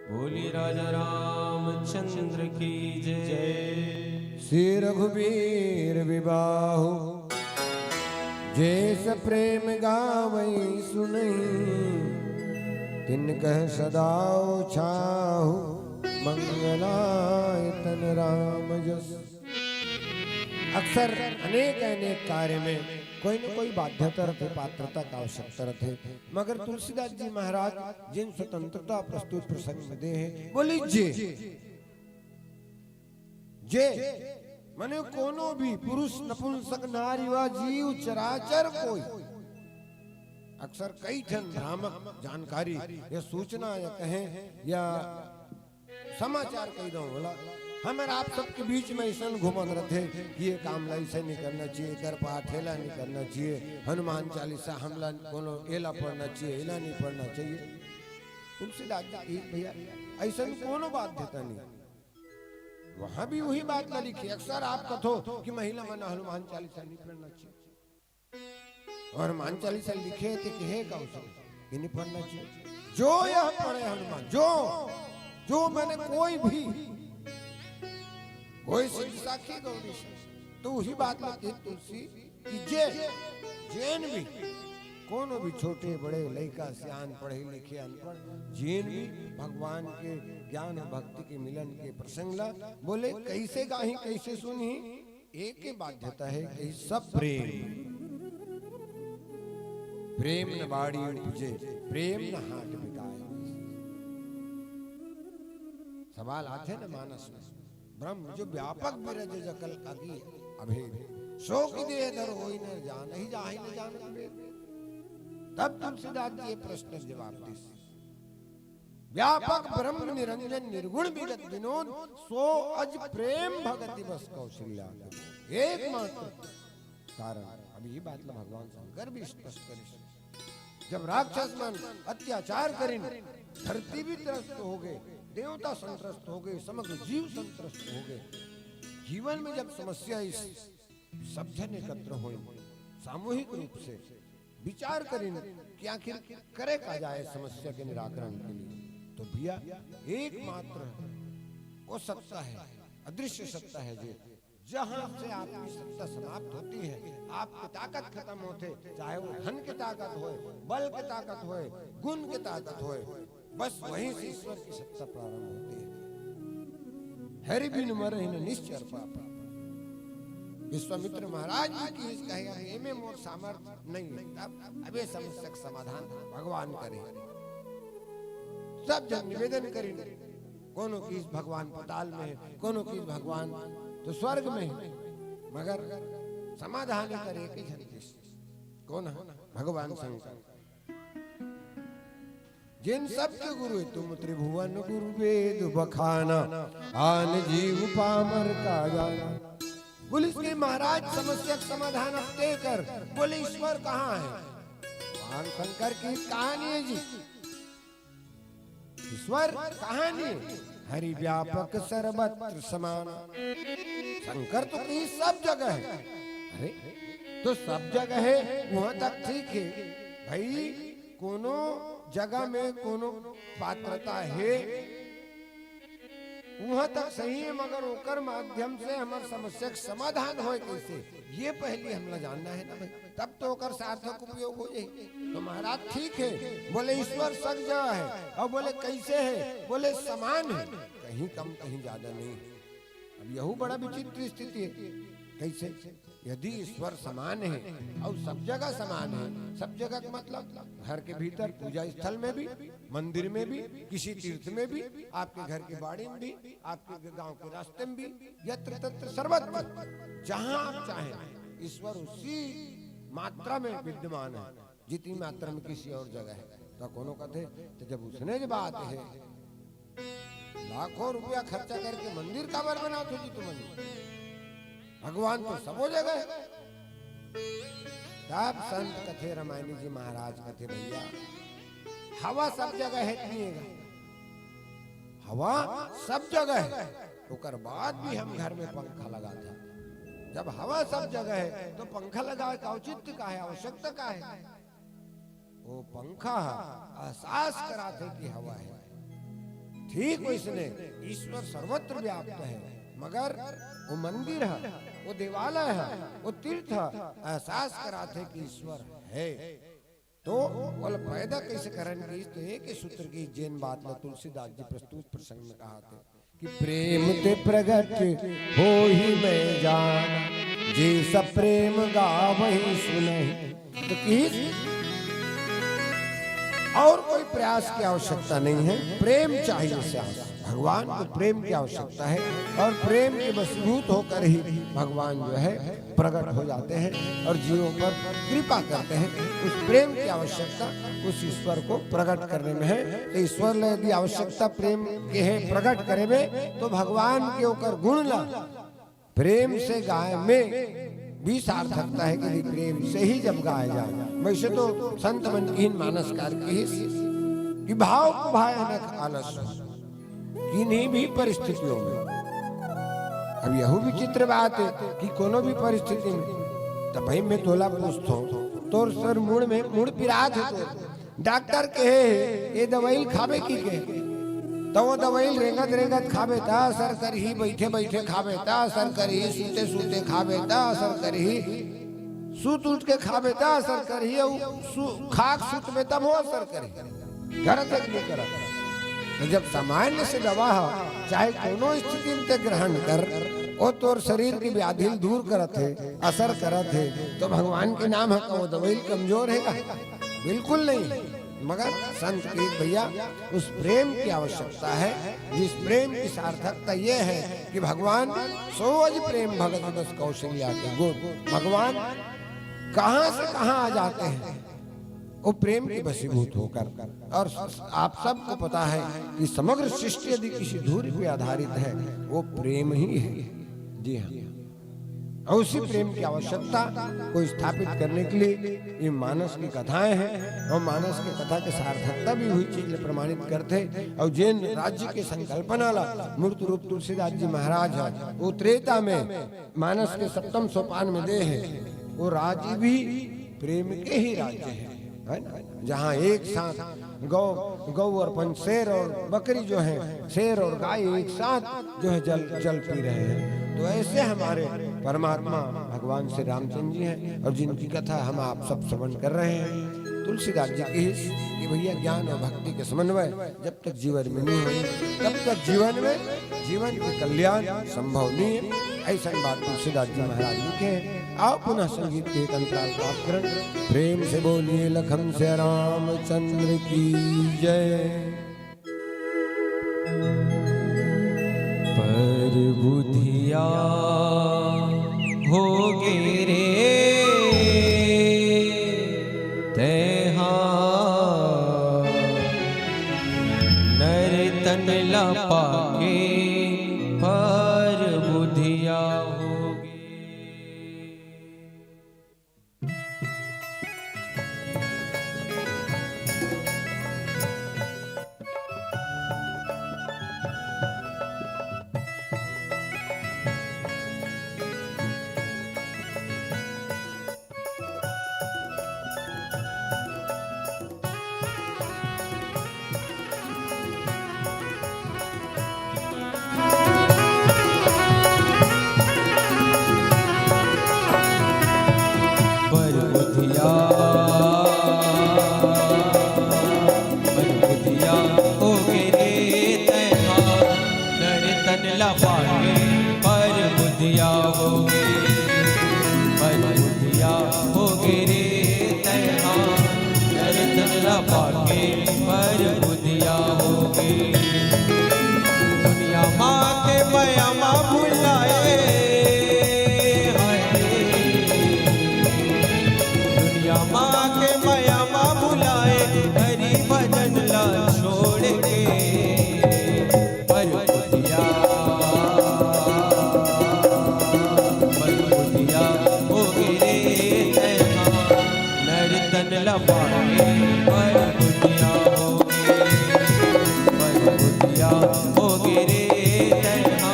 बोली राजा रामचंद्र की जय। श्री रघुबीर विबाहु, जे सप्रेम गावै सुनहि, तिनकह सदा छाहु, मंगलायतन राम जस। अक्सर अनेक अनेक कार्य में कोई न कोई बाध्यता रथे, पात्रता का आवश्यकता रथे, मगर तुलसीदास जी महाराज जेन स्वतंत्रता प्रस्तुत प्रसंग में दे हे, बोली जे, जे, माने कोनो भी पुरुष, नपुंसक, नारी वा जीव चराचर कोई, अक्सर कई ठन भ्रामक जानकारी या सूचना या कहें या समाचार कही दो बोला, हमर आप सबके बीच में ऐसन घूमत रथे कि ये काम ला ऐसे नहीं करना चाहिए, एकर पाठ एला नहीं करना चाहिए, हनुमान चालीसा हमला कोनो एला पढ़ना चाहिए, एला नहीं पढ़ना चाहिए। तुलसीदास जी की भैया ऐसन कोनो बाध्यता नहीं। वहां भी वही बात ला लिखी। अक्सर आप कथो कि महिला मन हनुमान चालीसा नहीं पढ़ना चाहिए, और हनुमान चालीसा लिखे थे कि हे कौशल, ये नहीं पढ़ना चाहिए। जो यह पढ़े हनुमान, जो, जो मैंने कोई भी, कोई सिद्ध साखी गौरी से, तो वही बात में कही तुलसी कि जे, जेन भी, कोनो भी छोटे बड़े, लइका सियान, पढ़े लिखे अनपढ़, जेन भी भगवान के ज्ञान और भक्ति के मिलन के प्रसंग ला बोले, कैसे गाही, कैसे सुनही, एक ही बाध्यता है कि सब प्रेम, प्रेम न बाड़ी उपजे, प्रेम न हाट बिकाए। सवाल आथे न मानस में, ब्रह्म जो व्यापक बिरज जकल कागी अभेद, सो कि देह धर होई न जानहि, जाहि न जानत भेद। तब तुलसीदास जी ये प्रश्न जवाब दिस, व्यापक ब्रह्म निरंजन निर्गुण विगत विनोद, सो अज प्रेम भगति बस कौशल्या। एकमात्र कारण, अब ये बात ला भगवान शंकर भी स्पष्ट करिस, जब राक्षस मन अत्याचार करिन, धरती भी त्रस्त हो गए, देवता संत्रस्त हो गए, समग्र जीव संत्रस्त हो गए। जीवन में जब समस्या इस सब जन एकत्र होए, सामूहिक रूप से विचार करिन कि आखिर करे का जाए समस्या के निराकरण के लिए, तो भैया एकमात्र वो सत्ता है, अदृश्य सत्ता है, जे जहां से आपकी सत्ता समाप्त होती है, आपकी ताकत खत्म होते, चाहे वो धन की ताकत होए, बल की ताकत होए, गुण की ताकत होए, बस वहीं से ईश्वर की सत्ता प्रारंभ होती है। हरि बिनु मरहि न निश्चर पाप। विश्वामित्र महाराज जी की इस कहे, "अबे एमे मोर सामर्थ्य नहीं है, तब अबे समस्या के समाधान भगवान करे।" सब जन निवेदन करिन, कोनो किहिस भगवान पताल में हे, कोनो किहिस भगवान तो स्वर्ग में हे, मगर समाधान एकर एक ही झन किहिस। कोन हे? भगवान शंकर। जिन सबके गुरु तुम त्रिभुवन गुरु वेद बखाना, आन जीव पामर का जाना। बोलिस कि महाराज, समस्या के समाधान अब तैं कर। बोले, ईश्वर कहाँ हे? भगवान शंकर की कहानी हे जी। ईश्वर कहाँ नहीं? हरि व्यापक सर्वत्र समान। शंकर तो कहिस सब जगह हे। अरे, तो सब जगह हे, वहां तक ठीक हे भाई, कोनो जगह में कोनो पात्रता हे, वहां तक सही हे, मगर ओकर माध्यम से हमर समस्या के समाधान होए कैसे, ये पहली हमला जानना हे ना भाई। तब तो ओकर सार्थक उपयोग हो जाही। तो महाराज ठीक हे, बोले ईश्वर सब जगह हे, अउ बोले कैसे हे, बोले समान हे, कहीं कम कहीं ज्यादा नहीं हे। अब यहू बड़ा विचित्र स्थिति हे। कैसे? यदि ईश्वर समान हे अउ सब जगह समान हे, सब जगह के मतलब घर के भीतर पूजा स्थल में भी, मंदिर में भी, किसी तीर्थ में भी, आपके घर की बाड़ी में भी, आपके गांव के रास्ते में भी, यत्र तत्र सर्वत्र, जहां आप चाहें, ईश्वर उसी मात्रा में विद्यमान है जितनी मात्रा में किसी और जगह है। तो कोनो कथे, तो जब उसने जो बात है, लाखों रुपया खर्चा करके मंदिर काबर बनात हो जी तुमन? भगवान तो सबो जगह है। तब संत कथे, रामायणी जी महाराज कथे, भैया, हवा सब जगह है, नहीं है? हवा सब जगह है, ओकर बाद भी हम घर में पंखा लगाथन। जब हवा सब जगह है, तो पंखा लगाए का औचित्य का है, आवश्यकता का है? वो पंखा ह एहसास कराथे कि हवा है। ठीक वैसने ईश्वर सर्वत्र व्याप्त है, मगर वो मंदिर ह, वो देवालय ह, वो तीर्थ ह एहसास कराथे कि ईश्वर है। तो ओला पैदा कैसे करन कहिस? तो एक ही सूत्र की जेन बात ल तुलसीदास जी प्रस्तुत प्रसंग में कहाथे कि प्रेम ते प्रगट होई मैं जान, जे सब प्रेम गावहि सुनहि। तो किस और कोई प्रयास की आवश्यकता नहीं है, प्रेम चाहिए सिर्फ। भगवान को प्रेम की आवश्यकता है और प्रेम के वशीभूत होकर ही भगवान जो है प्रकट हो जाते हैं और जीवों पर कृपा करते हैं। उस प्रेम की आवश्यकता उस ईश्वर को प्रकट करने में है। तो ईश्वर ला यदि आवश्यकता प्रेम के है प्रकट करे में, तो भगवान के ओकर गुण ला प्रेम से गाय में भी सार्थकता है कि प्रेम से ही जब गाया जाए। वैसे तो संत मन की मानस कार की कि भाव को भाए अनख आलस, किन्हीं भी परिस्थितियों में। अब यहू विचित्र बात है कि कोनो भी परिस्थिति में, तो भाई मैं तोला पूछता हूँ, तोर सर मुड़ में मुड़ पिरात है, तो डॉक्टर कहे हे, ये दवाई खाबे की के, तो वो दवाई रेंगत रेंगत खाबे ता असर करही, बैठे बैठे खाबे ता असर करही, सूते सूते खाबे ता असर करही, सूत उठ के खाबे ता असर करही, अउ सू-, खाक सूतबे तब हो असर करही। करत है कि नहीं करत? तो जब सामान्य से दवा हो, चाहे कोनो स्थिति में ते ग्रहण कर, वो तोर शरीर की व्याधि दूर करत है, असर करत है, तो भगवान के नाम है, वो दवाई कमजोर है? बिल्कुल नहीं। मगर संत की भैया, उस प्रेम की आवश्यकता है, जिस प्रेम की सार्थकता ये है कि भगवान सोज प्रेम भगत बस कौशल्या के गुण। भगवान कहाँ से कहाँ आ जाते हैं, वो प्रेम के वशीभूत होकर। और आप सबको पता है कि समग्र सृष्टि यदि किसी धुरी पे आधारित है, वो प्रेम ही है। जी हाँ, और उसी प्रेम की आवश्यकता को स्थापित करने के लिए ये मानस की कथाएं हैं। और मानस की कथा की सार्थकता भी हुई चीज ले प्रमाणित करते। और जेन राज्य के संकल्पना ला मूर्त रूप तुलसीदास जी महाराज है, वो त्रेता में मानस के सप्तम सोपान में दे है, वो राज्य भी प्रेम के ही राज्य है, है ना? जहाँ एक साथ गौ, गौ और पंच, शेर और बकरी जो है, शेर और गाय एक साथ जो है जल, जल पी रहे हैं। तो ऐसे हमारे परमात्मा भगवान श्री रामचंद्र जी हैं और जिनकी कथा हम आप सब श्रवण कर रहे हैं। तुलसीदास जी की ही कि भैया ज्ञान और भक्ति के समन्वय जब तक जीवन में नहीं होई, तब तक जीवन में, जीवन के कल्याण संभव नहीं है। ऐसन बात तुलसीदास जी महाराज लिखे हैं। आओ पुनः संगीत के एक अंतराल प्राप्त करें। प्रेम से बोलिए लखन से रामचंद्र की जय। पर बुधिया होगे रे तैहा, नर तन ला पाके पर बुधिया होगे। दुनिया माँ के मया मा भुलाए, हाय। दुनिया माँ के मया मा भुलाए, हरि भजन ला छोड़ के। पर बुधिया, पर बुधिया हो गे रे तैं हा, नर तन ला पाके पर बुधिया हो गे। पर बुधिया हो गे रे तैं हा,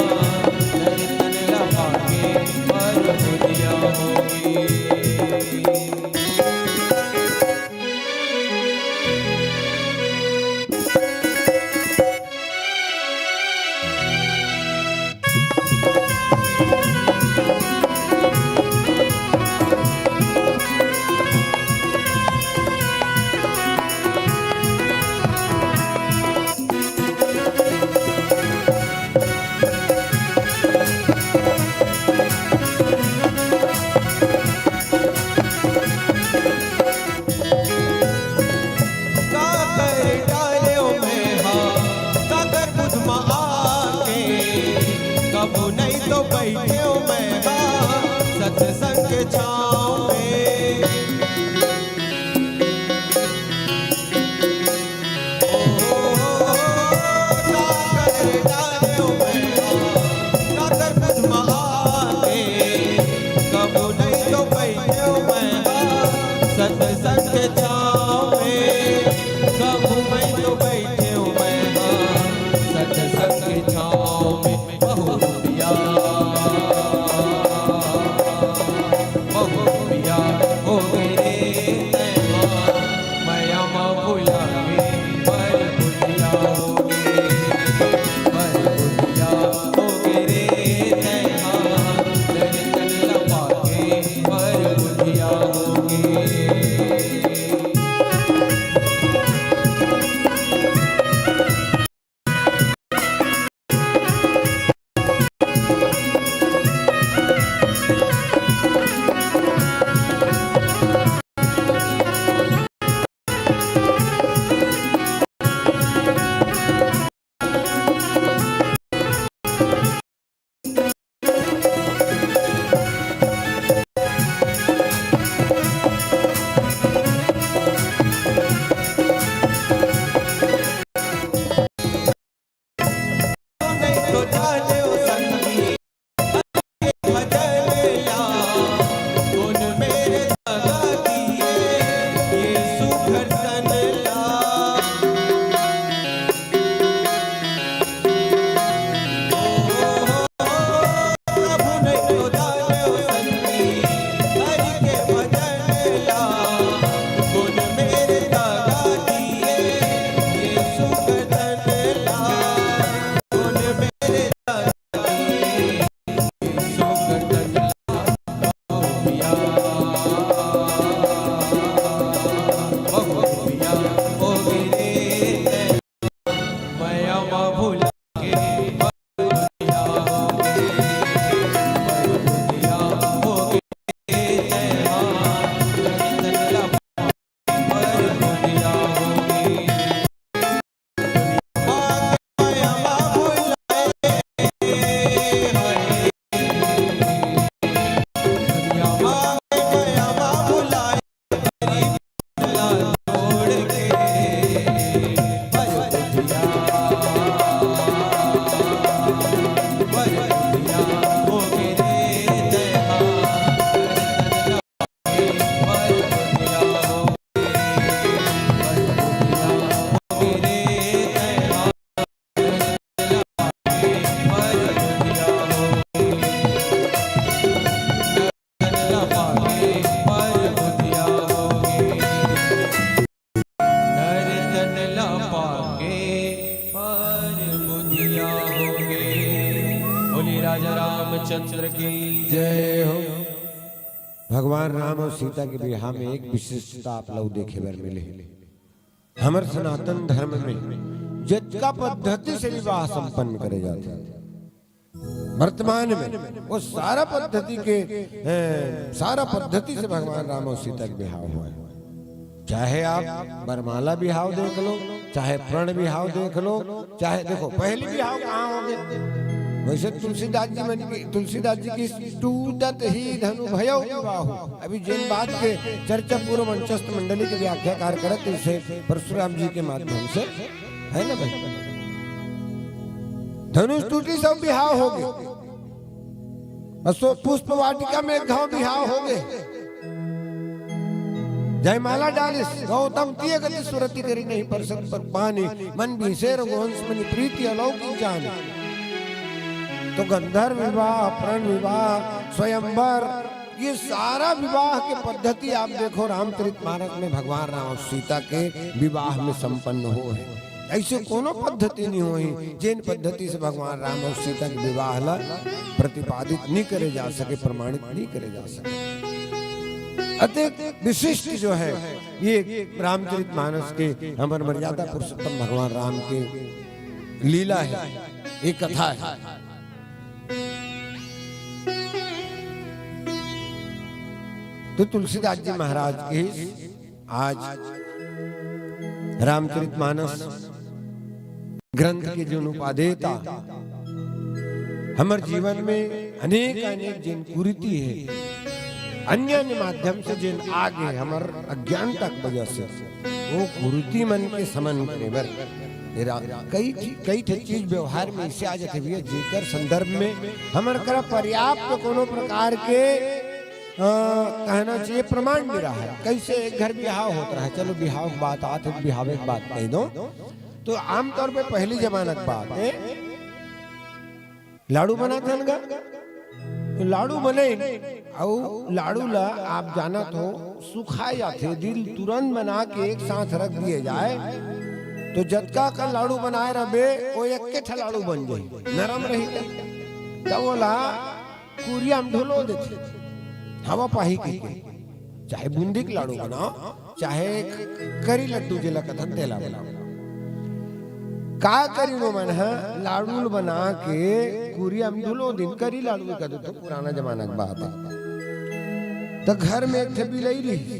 नर तन ला पाके पर बुधिया हो गे। काकर डारेंव मैं हा, काकर बुध मा आके, कभू नहीं तो बैठेंव मैं हा, सत्संग के छाँव में। ओ, काकर डारेंव मैं हा, काकर बुध मा आके, कभू नहीं तो बैठेंव मैं हा, सत्संग के छाँव में। कभू नहीं तो बैठेंव मैं हा, सत्संग के छाँव में। बहुत पिया, बहुत पिया हो गे रे तैं हा, मया मा भुला के पर बुधिया हो गे। पर बुधिया हो गे रे तैं हा, नर तन ला पाके पर बुधिया हो गे। बोलिए राजा रामचंद्र की जय हो। भगवान राम अउ सीता के बिहाव में एक विशिष्टता आप लोग देखे बर मिले। हमर सनातन धर्म में जतका पद्धति से विवाह संपन्न करे जाथे, वर्तमान में वो सारा पद्धति के, ए, सारा पद्धति से भगवान राम अउ सीता के बिहाव होय। चाहे आप बरमाला बिहाव देख लो, चाहे प्रण बिहाव देख लो, चाहे देखो पहली बिहाव कहाँ होगे। वैसे तुलसीदास जी मन की, तुलसीदास जी की टूटत ही धनु भयो विवाहु। अभी जेन बात के चर्चा पूर्व मंचस्थ मंडली के व्याख्याकार करत इसे परशुराम जी के माध्यम से, है ना भाई? धनुष टूटी सब बिहाव होगे। असो पुष्प वाटिका में एक घाव बिहाव होगे। जयमाला डालिस गौतम तिय गति सुरति करी, नहीं परसत पर पानी मन बिसेर गोहंस मनि प्रीति अलौकिक जानी। तो गंधर्व विवाह, प्रण विवाह, स्वयंवर, ये सारा विवाह के पद्धति आप देखो रामचरित मानस में भगवान राम और सीता के विवाह में संपन्न हो है। ऐसे कोनो पद्धति नहीं होही जेन पद्धति से भगवान राम और सीता के विवाह ला प्रतिपादित नहीं करे जा सके, प्रमाणित नहीं करे जा सके। अतेक विशिष्ट जो है ये रामचरित मानस के हमर मर्यादा पुरुषोत्तम भगवान राम के लीला है, एक कथा है। तो तुलसीदास जी महाराज के आज रामचरित मानस ग्रंथ के जोन उपादेयता हमर जीवन में अनेक अनेक जेन कुरीति है, अन्य अन्य माध्यम से जेन आगे हमर अज्ञानता के वजह से वो कुरीति मन के समन करे बर मेरा कई ठी-, कई ठे चीज व्यवहार में इसे आ जाथे भैया, जेकर संदर्भ में हमर करा पर्याप्त कोनो प्रकार के, अ, कहना चाहिए प्रमाण नहीं रहा है। कैसे एक घर बिहाव होत रहा है, चलो बिहाव के बात आत है, बिहाव के बात कह दो। तो आमतौर पे पहली जमाना की बात है, लाडू बनाथन गा, तो लाडू बने, अउ लाडू ला आप जानत हो, सुखा जाथे, दिल तुरंत बना के एक साथ रख दिए जाए, तो जतका का लाडू बनाए रहबे, वो एक ठा लाडू बन जाही, नरम रही। तब ओला कुरिया में ढुलो देथे, हवा पाही कहिके। चाहे बूंदी के लाडू बनाओ, चाहे क-, करी लड्डू जेला कथन तेला बनाओ। का करी वो मन ह लाडू ल बना के कुरिया में ढुलो दिन करी लाडू का दो, तो पुराना जमाना के बात है। तो घर में एक ठे बिलई रही,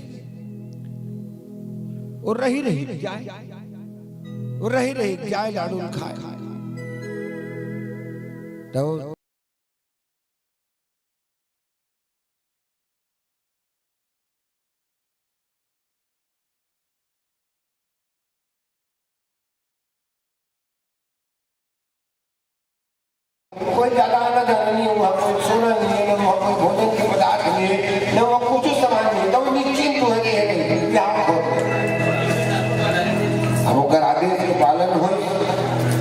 वो रही रही जाए, वो रही रही जाए लाडू ल खाए। तो कोई ज्यादा आना जाना नहीं हुआ, कोई सोना नहीं है, ना वहाँ कोई भोजन के पदार्थ नहीं है, ना वहाँ कुछ सामान नहीं है, तो निश्चिंत हो गए हैं, यहाँ पर। अब ओकर आदेश के पालन हो,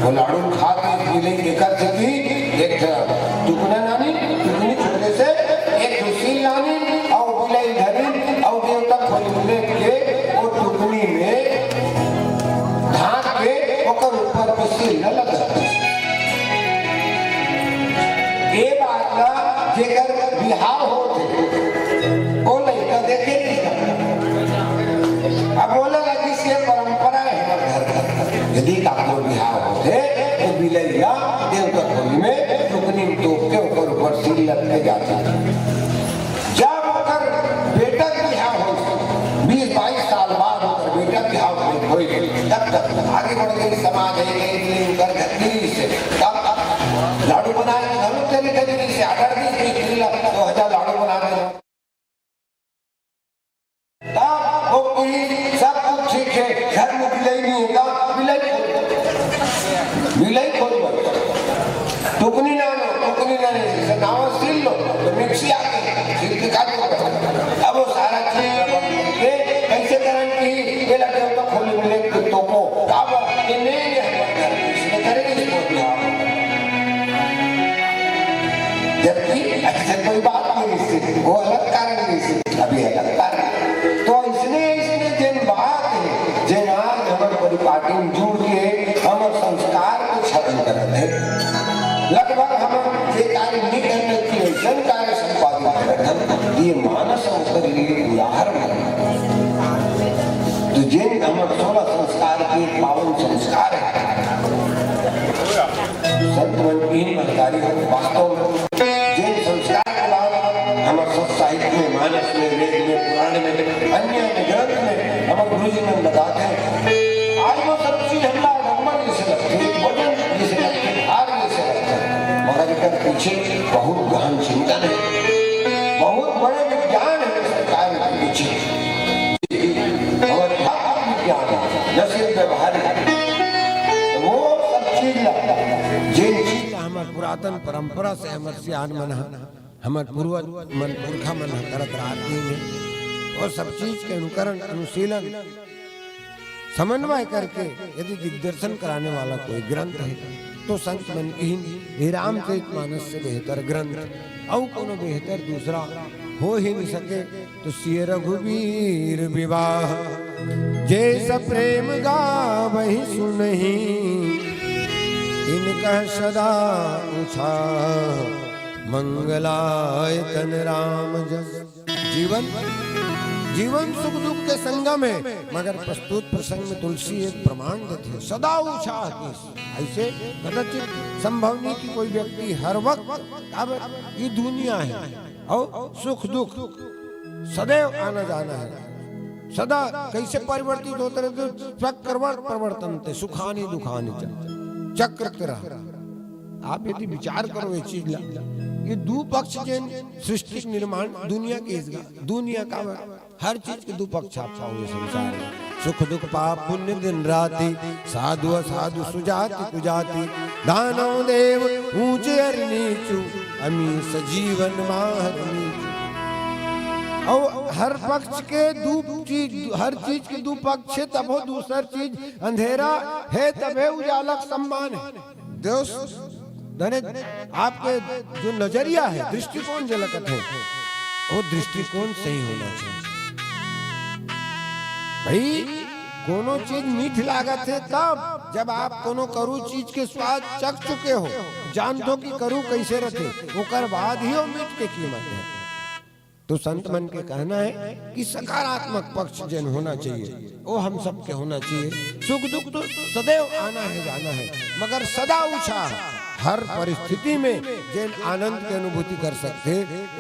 वो लाडू खा के पी ले, एकर से कि एक टुकना नानी, टुकनी छोटे से एक सील नानी, और बिलाई धरी, और देवता खोली में लेके वो टुकनी में ढांक के ओकर ऊपर में सील न लगा। ये बात ना जेकर बिहाव होत हे, वो लइका देखे नहीं। अब बोले लगी से परंपरा है हमर घर घर। यदि काकरो बिहाव होत हे, तो बिलैया देवता खोली में टुकनी में तोप के ओकर ऊपर सील लग के जाती है। जब ओकर बेटा के बिहाव होइस, बीस बाईस साल बाद ओकर बेटा के बिहाव होइस, तब तक आगे बढ़ गई समाज है, गई, गई, ओकर घर गई से। तब लाडू बनाए के घलो तेरे घर गई से, आर्डर दी कि तीन लाख दो हजार लाडू बना दे। तब वो कोई सब कुछ ठीक है, घर में बिलाई नहीं है, तब बिलाई खोल, बिलाई खोल। टुकनी ना लो, टुकनी ना लो, जैसे नावा सील लो, तो मिक्सी आ गई, सील के काट दो। अब वो सारा चीज के कैसे करन की, ये लगे तो खोली में लेके तोपो, अब ये नहीं है, इसमें करेंगे इसको क्या? जबकि ऐसे कोई बात नहीं, इससे वो अलग कारण नहीं, इससे अभी अलग कारण। तो इसने, इसने जिन बात है, जिन आज हमर परिपाटी में जुड़ के हमर संस्कार के छलन करत हे। लगभग हम जे कार्य नहीं करने की, ऐसन कार्य संपादित करत हन, ये मानस ओकर लिए उदाहरण है। तो जिन हमर सोलह संस्कार के पावन संस्कार है, संत मन की महतारी हो, वास्तव में जिन संस्कार के बाद हमर सत साहित्य में मानस में, वेद में, पुराण में, अन्य अन्य ग्रंथ में हमर गुरु जी मन बताथे। आज वो सब चीज हमला आडम्बर जैसे लगथे, वजन जैसे लगथे, भार जैसे लगथे, मगर एकर पीछे बहुत गहन चिंतन है, बहुत बड़े विज्ञान है इस कार्य के पीछे। और अध्यात्म विज्ञान है, न सिर्फ व्यवहारिक। वो सब चीज ला, जिन चीज ला हमर पुरातन परंपरा से हमर सियान मन ह, हमर पूर्वज मन, पुरखा मन ह करत राहत हे, वो सब चीज के अनुकरण, अनुशीलन, समन्वय करके यदि दिग्दर्शन कराने वाला कोई ग्रंथ है, तो संत मन किहिन, "हे रामचरित मानस से बेहतर ग्रंथ अउ कोनो बेहतर दूसरा हो ही नहीं सके।" तो सिय रघुबीर विवाह, जे सब प्रेम गावहि सुनहि, तिनकह सदा उछाह, मंगलायतन राम जस। जीवन, जीवन सुख दुख के संगम है, मगर प्रस्तुत प्रसंग में तुलसी एक प्रमाण देथे, सदा उछाह किस। ऐसे कदाचित संभव नहीं कि कोई व्यक्ति हर वक्त, अब ये दुनिया है और सुख दुख सदैव आना जाना है, सदा कैसे परिवर्तित होते रहते, चक्रवर्त प्रवर्तन ते सुखानी दुखानी चक्र, चक्र तेरा। आप यदि विचार करो ये चीज ला, ये दू पक्ष जेन सृष्टि के निर्माण दुनिया के इसका, दुनिया का हर चीज के दू पक्ष आप पाओगे संसार में। सुख दुख पाप पुण्य दिन राति, साधु असाधु सुजाति कुजाति, दानव देव ऊंच अर नीचू, अमीस जीवन माहर नीचू। और हर पक्ष के दू चीज, हर चीज के दू पक्ष है, तबो दूसर चीज अंधेरा है, तबे उजाला के सम्मान है। दोस्त, धने आपके जो नजरिया है, दृष्टिकोण जे लगत है, वो दृष्टिकोण सही होना चाहिए। भाई, कोनो चीज मीठ लागत है तब, जब आप कोनो करू चीज के स्वाद चख चुके हो, जानत हो कि करू कैसे रहते, ओकर बाद ही वो मीठ के कीमत है। तो संत मन के कहना है कि सकारात्मक पक्ष जेन होना चाहिए, वो हम सबके होना चाहिए। सुख दुख तो सदैव आना है जाना है, मगर सदा उछाह, हर परिस्थिति में जेन आनंद के अनुभूति कर सकथे,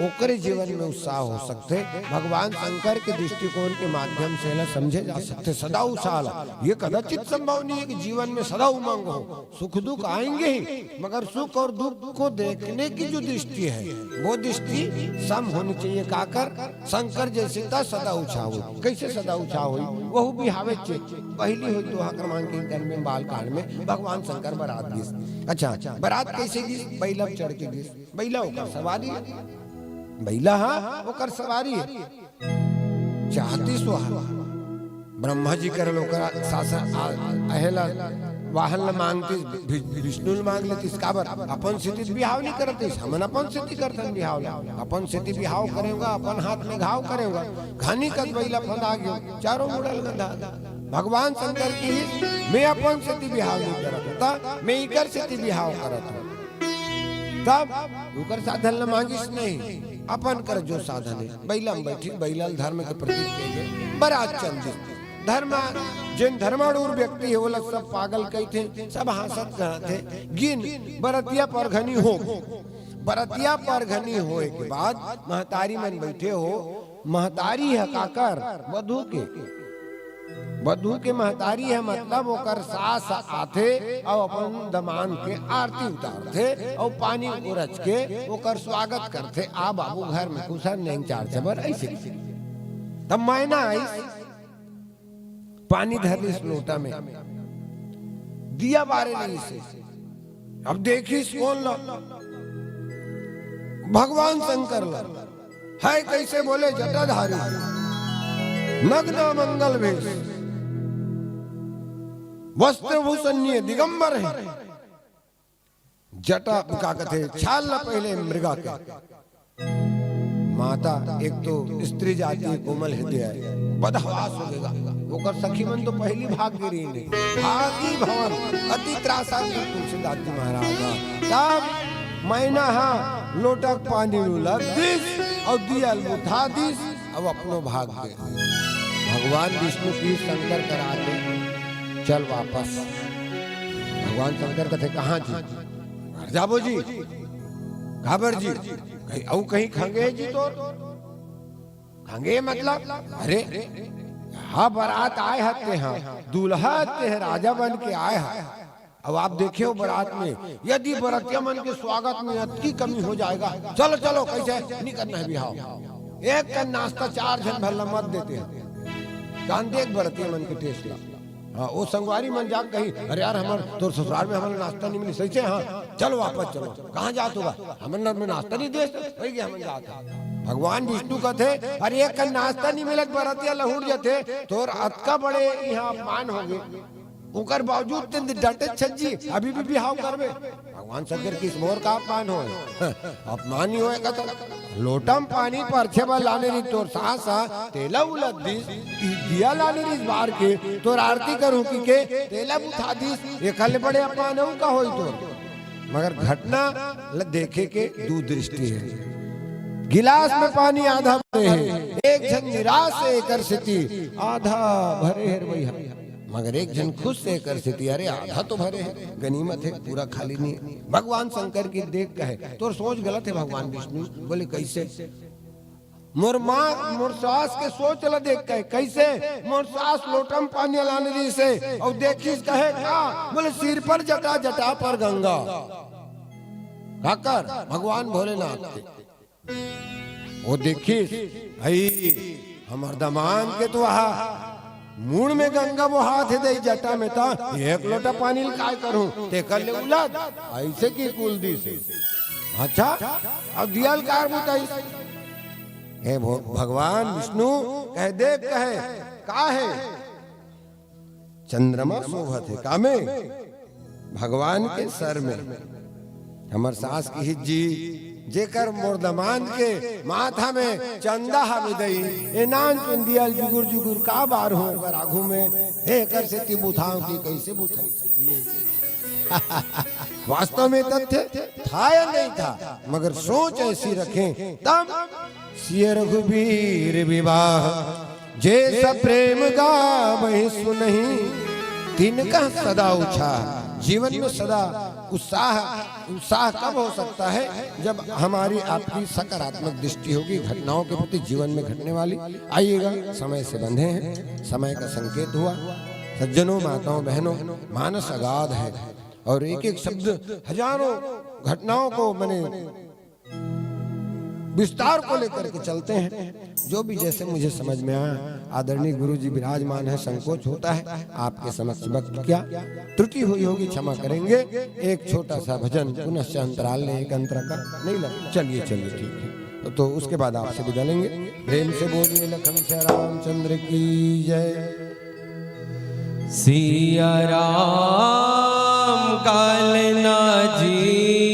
ओकरे जीवन में उत्साह हो सकथे। भगवान शंकर के दृष्टिकोण के माध्यम से एला समझे जा सकथे। सदा उछाह ला, ये कदाचित संभव नहीं है कि जीवन में सदा उमंग हो। सुख दुख आएंगे ही, मगर सुख और दुख को देखने की जो दृष्टि है, वो दृष्टि सम होनी चाहिए। काकर? शंकर जैसे ता सदा उछाह होई। कैसे सदा उछाह होई? वहू बिहावे चे, पहली होई दोहा क्रमांक एक में, बाल कांड में भगवान शंकर बरात गिस। अच्छा, बरात कैसे गिस? बैला चढ़ के गिस। बैला ओकर सवारी है, बैला हाँ ओकर सवारी है। चाहती सुहा ब्रह्मा जी कर लोकरा सासा आ-, अहेला वाहन ल मांगती, वि-, विष्णु ल मांग लेती। काबर? अपन सेती बिहाव नहीं करत, हमन अपन सेती करथन बिहाव ला। अपन सेती बिहाव करेगा, अपन हाथ में घाव करेगा। घनी कत बैला फंदा गयो, चारों मुड़ल गंधा। भगवान शंकर की, मैं अपन सेती बिहाव नहीं करत, ता मैं इकर सेती बिहाव करत हूँ। तब उकर साधन ल मांगिस नहीं, अपन कर जो साधन है, बैला में बैठी, बैला ल धर्म के प्रतीक कहिके बरात चल दिस। धर्मा, जेन धर्माड़ूर व्यक्ति है, ओला सब पागल कहिथे, सब हाँसत कहथे। गिन, बरतिया परघनी हो, बरतिया परघनी होए के बाद महतारी मन बैठे हो, महतारी ह काकर? वधू के। वधू के महतारी ह, मतलब ओकर सास आथे अउ अपन दमांद के आरती उतारथे अउ पानी उरच के ओकर स्वागत करथे, "आ बाबू, घर में कुछ नेंग चार चबर," ऐसे। तब मैना आइस, पानी धर लिस लोटा में, दिया बारे नहीं से। अब देखिस कोन ला? भगवान शंकर ला। है कैसे बोले? जटाधारी, नग्न मंगल भेष, वस्त्र भूषणीय दिगंबर है। जटा का कथे, छाल ला पहले मृगा के। माता, एक तो स्त्री जाति है, कोमल हृदय है, बदहवास हो गएगा। ओकर सखी मन तो पहली भाग गे रहिन, भागी भवन, अति त्रासा की तुलसीदास जी महाराज। तब मैना हा लोटक पानी ला दिस अउ दिया ल बुता दिस, अब अपनो भाग गे। भगवान विष्णु की शंकर करा दे, चल वापस। भगवान शंकर कथे, "कहाँ जी?" "घर जाबो जी।" "काबर जी?" "कहीं अउ कहीं खंगे जी तोर?" संगे मतलब, अरे, हा बरात आए हते, हा दूल्हा ते ह, राजा बन के आए हा। अब आप देखे हो बरात में, यदि बरतिया मन के स्वागत में अतकी कमी हो जाएगा, चलो, चलो, कैसे निकलना है बिहाव। एक कन नाश्ता चार झन भर ला मत देते हैं। जान देख बरतिया मन के टेस्ट ला। हाँ, वो संगवारी मन जाके कही, "अरे यार, हमर तोर ससुराल में हमन नाश्ता नहीं मिली, सही से, हाँ, चलो वापस चलो।" "कहाँ जात होगा?" "हमन न-, में नाश्ता नहीं दे, वही के हमन जात है।" भगवान विष्णु कहते, "अरे एक कन नाश्ता नहीं मिले, बरतिया लहुट जाते, तोर अतका बड़े यहाँ अपमान हो गए।" ओकर बावजूद तें डटे छज्जी, अभी भी बिहाव करबे। भगवान शंकर कहिस मोर का अपमान होय? अपमान ही होय का तो। लोटा म पानी परछे बर लाने रहिस तोर सास ह, तेला उलद दिस, दिया लाने रहिस बार के, तोर आरती करहूं कहिके, तेला बुता दिस, एकर ले बड़े अपमान अउ का होही तोर? मगर घटना ल देखे के दू दृष्टि हे। गिलास में पानी आधा भरे हे, एक झन निराश हे एकर सेती आधा भरे हे रे भइया। मगर एक झन खुश हे एकर सेती, अरे आधा तो भरे हे, गनीमत हे, पूरा खाली नहीं हे। भगवान शंकर कहिस देख कहे, तोर सोच गलत हे भगवान विष्णु। बोले, "कैसे?" "मोर माँ, मोर सास के सोच ला देख कहे।" "कैसे?" "मोर सास लोटा म पानी लाने रहिस हे, अउ देखिस कहे का?" बोले, "सिर पर जटा, जटा पर गंगा।" काकर? भगवान भोलेनाथ के। वो देखिस, भाई, हमर दमांद के तो वहा मुड़ में गंगा बोहात हे दई जटा में, त एक लोटा पानी ल काय करहूं, तेकर ले उलद, अइसे कहिके उलदिस। अच्छा, अब दिया ल काय बुताइस? हे भो-, भगवान विष्णु कहे, देख कहे, का हे? चंद्रमा शोभत हे, का में? भगवान के सर में। हमर सास कहिस जी, "जेकर मोर दमांद के माथा में चंदा हवे दई, ए नानचुन दिया ल जुगुर जुगुर का बारहूं ओकर आघू में, तेकर सेती बुताहूं कि कइसे बुताही जी।" वास्तव में तथ्य था या नहीं था, मगर सोच ऐसी रखें, तब सिय रघुबीर विवाह, जे सब प्रेम गावहि सुनहि, तिनका सदा उछाह। जीवन में सदा उत्साह, उत्साह कब हो सकता है? जब हमारी आपकी सकारात्मक दृष्टि होगी घटनाओं के प्रति, जीवन में घटने वाली। आइएगा, समय से बंधे हैं, समय का संकेत हुआ। सज्जनों, माताओं, बहनों, मानस अगाध है और एक एक शब्द हजारों घटनाओं को मैंने विस्तार को लेकर के चलते हैं। जो भी जैसे मुझे समझ में आया, आदरणीय गुरु जी विराजमान है, संकोच होता है आपके समक्ष वक्त किया, त्रुटि हुई होगी क्षमा करेंगे। एक छोटा सा भजन पुनश्च अंतराल ने एक अंतर का नहीं लगा। चलिए, चलिए, ठीक है, तो, तो उसके बाद आपसे विदा लेंगे। प्रेम से बोलिए लखन सिया रामचंद्र की जय। सिया राम काल ना जी।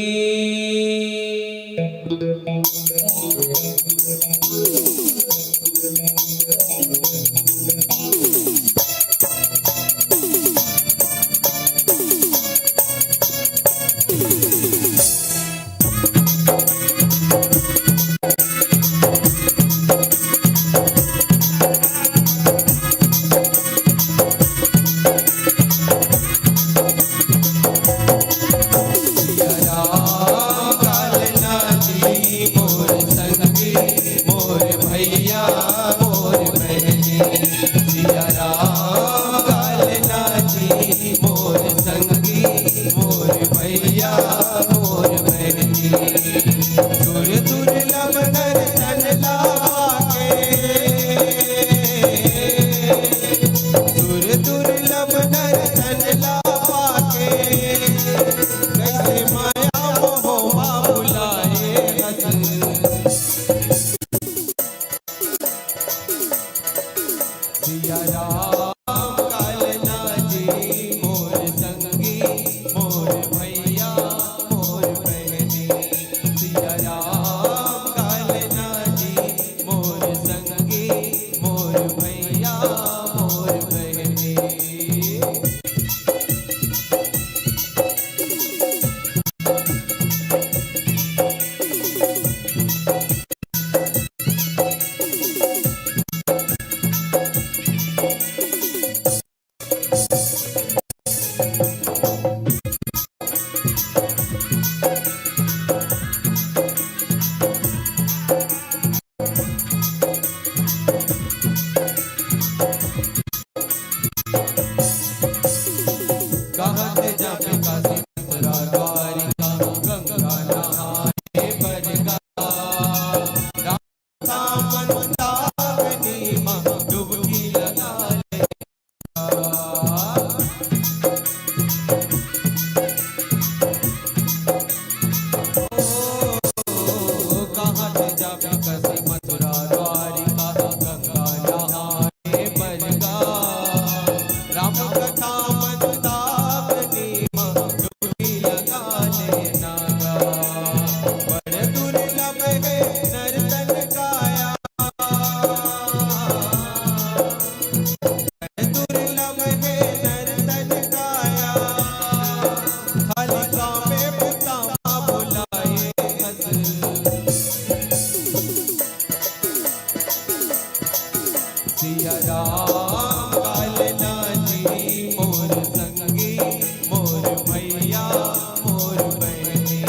मोर बहिनी,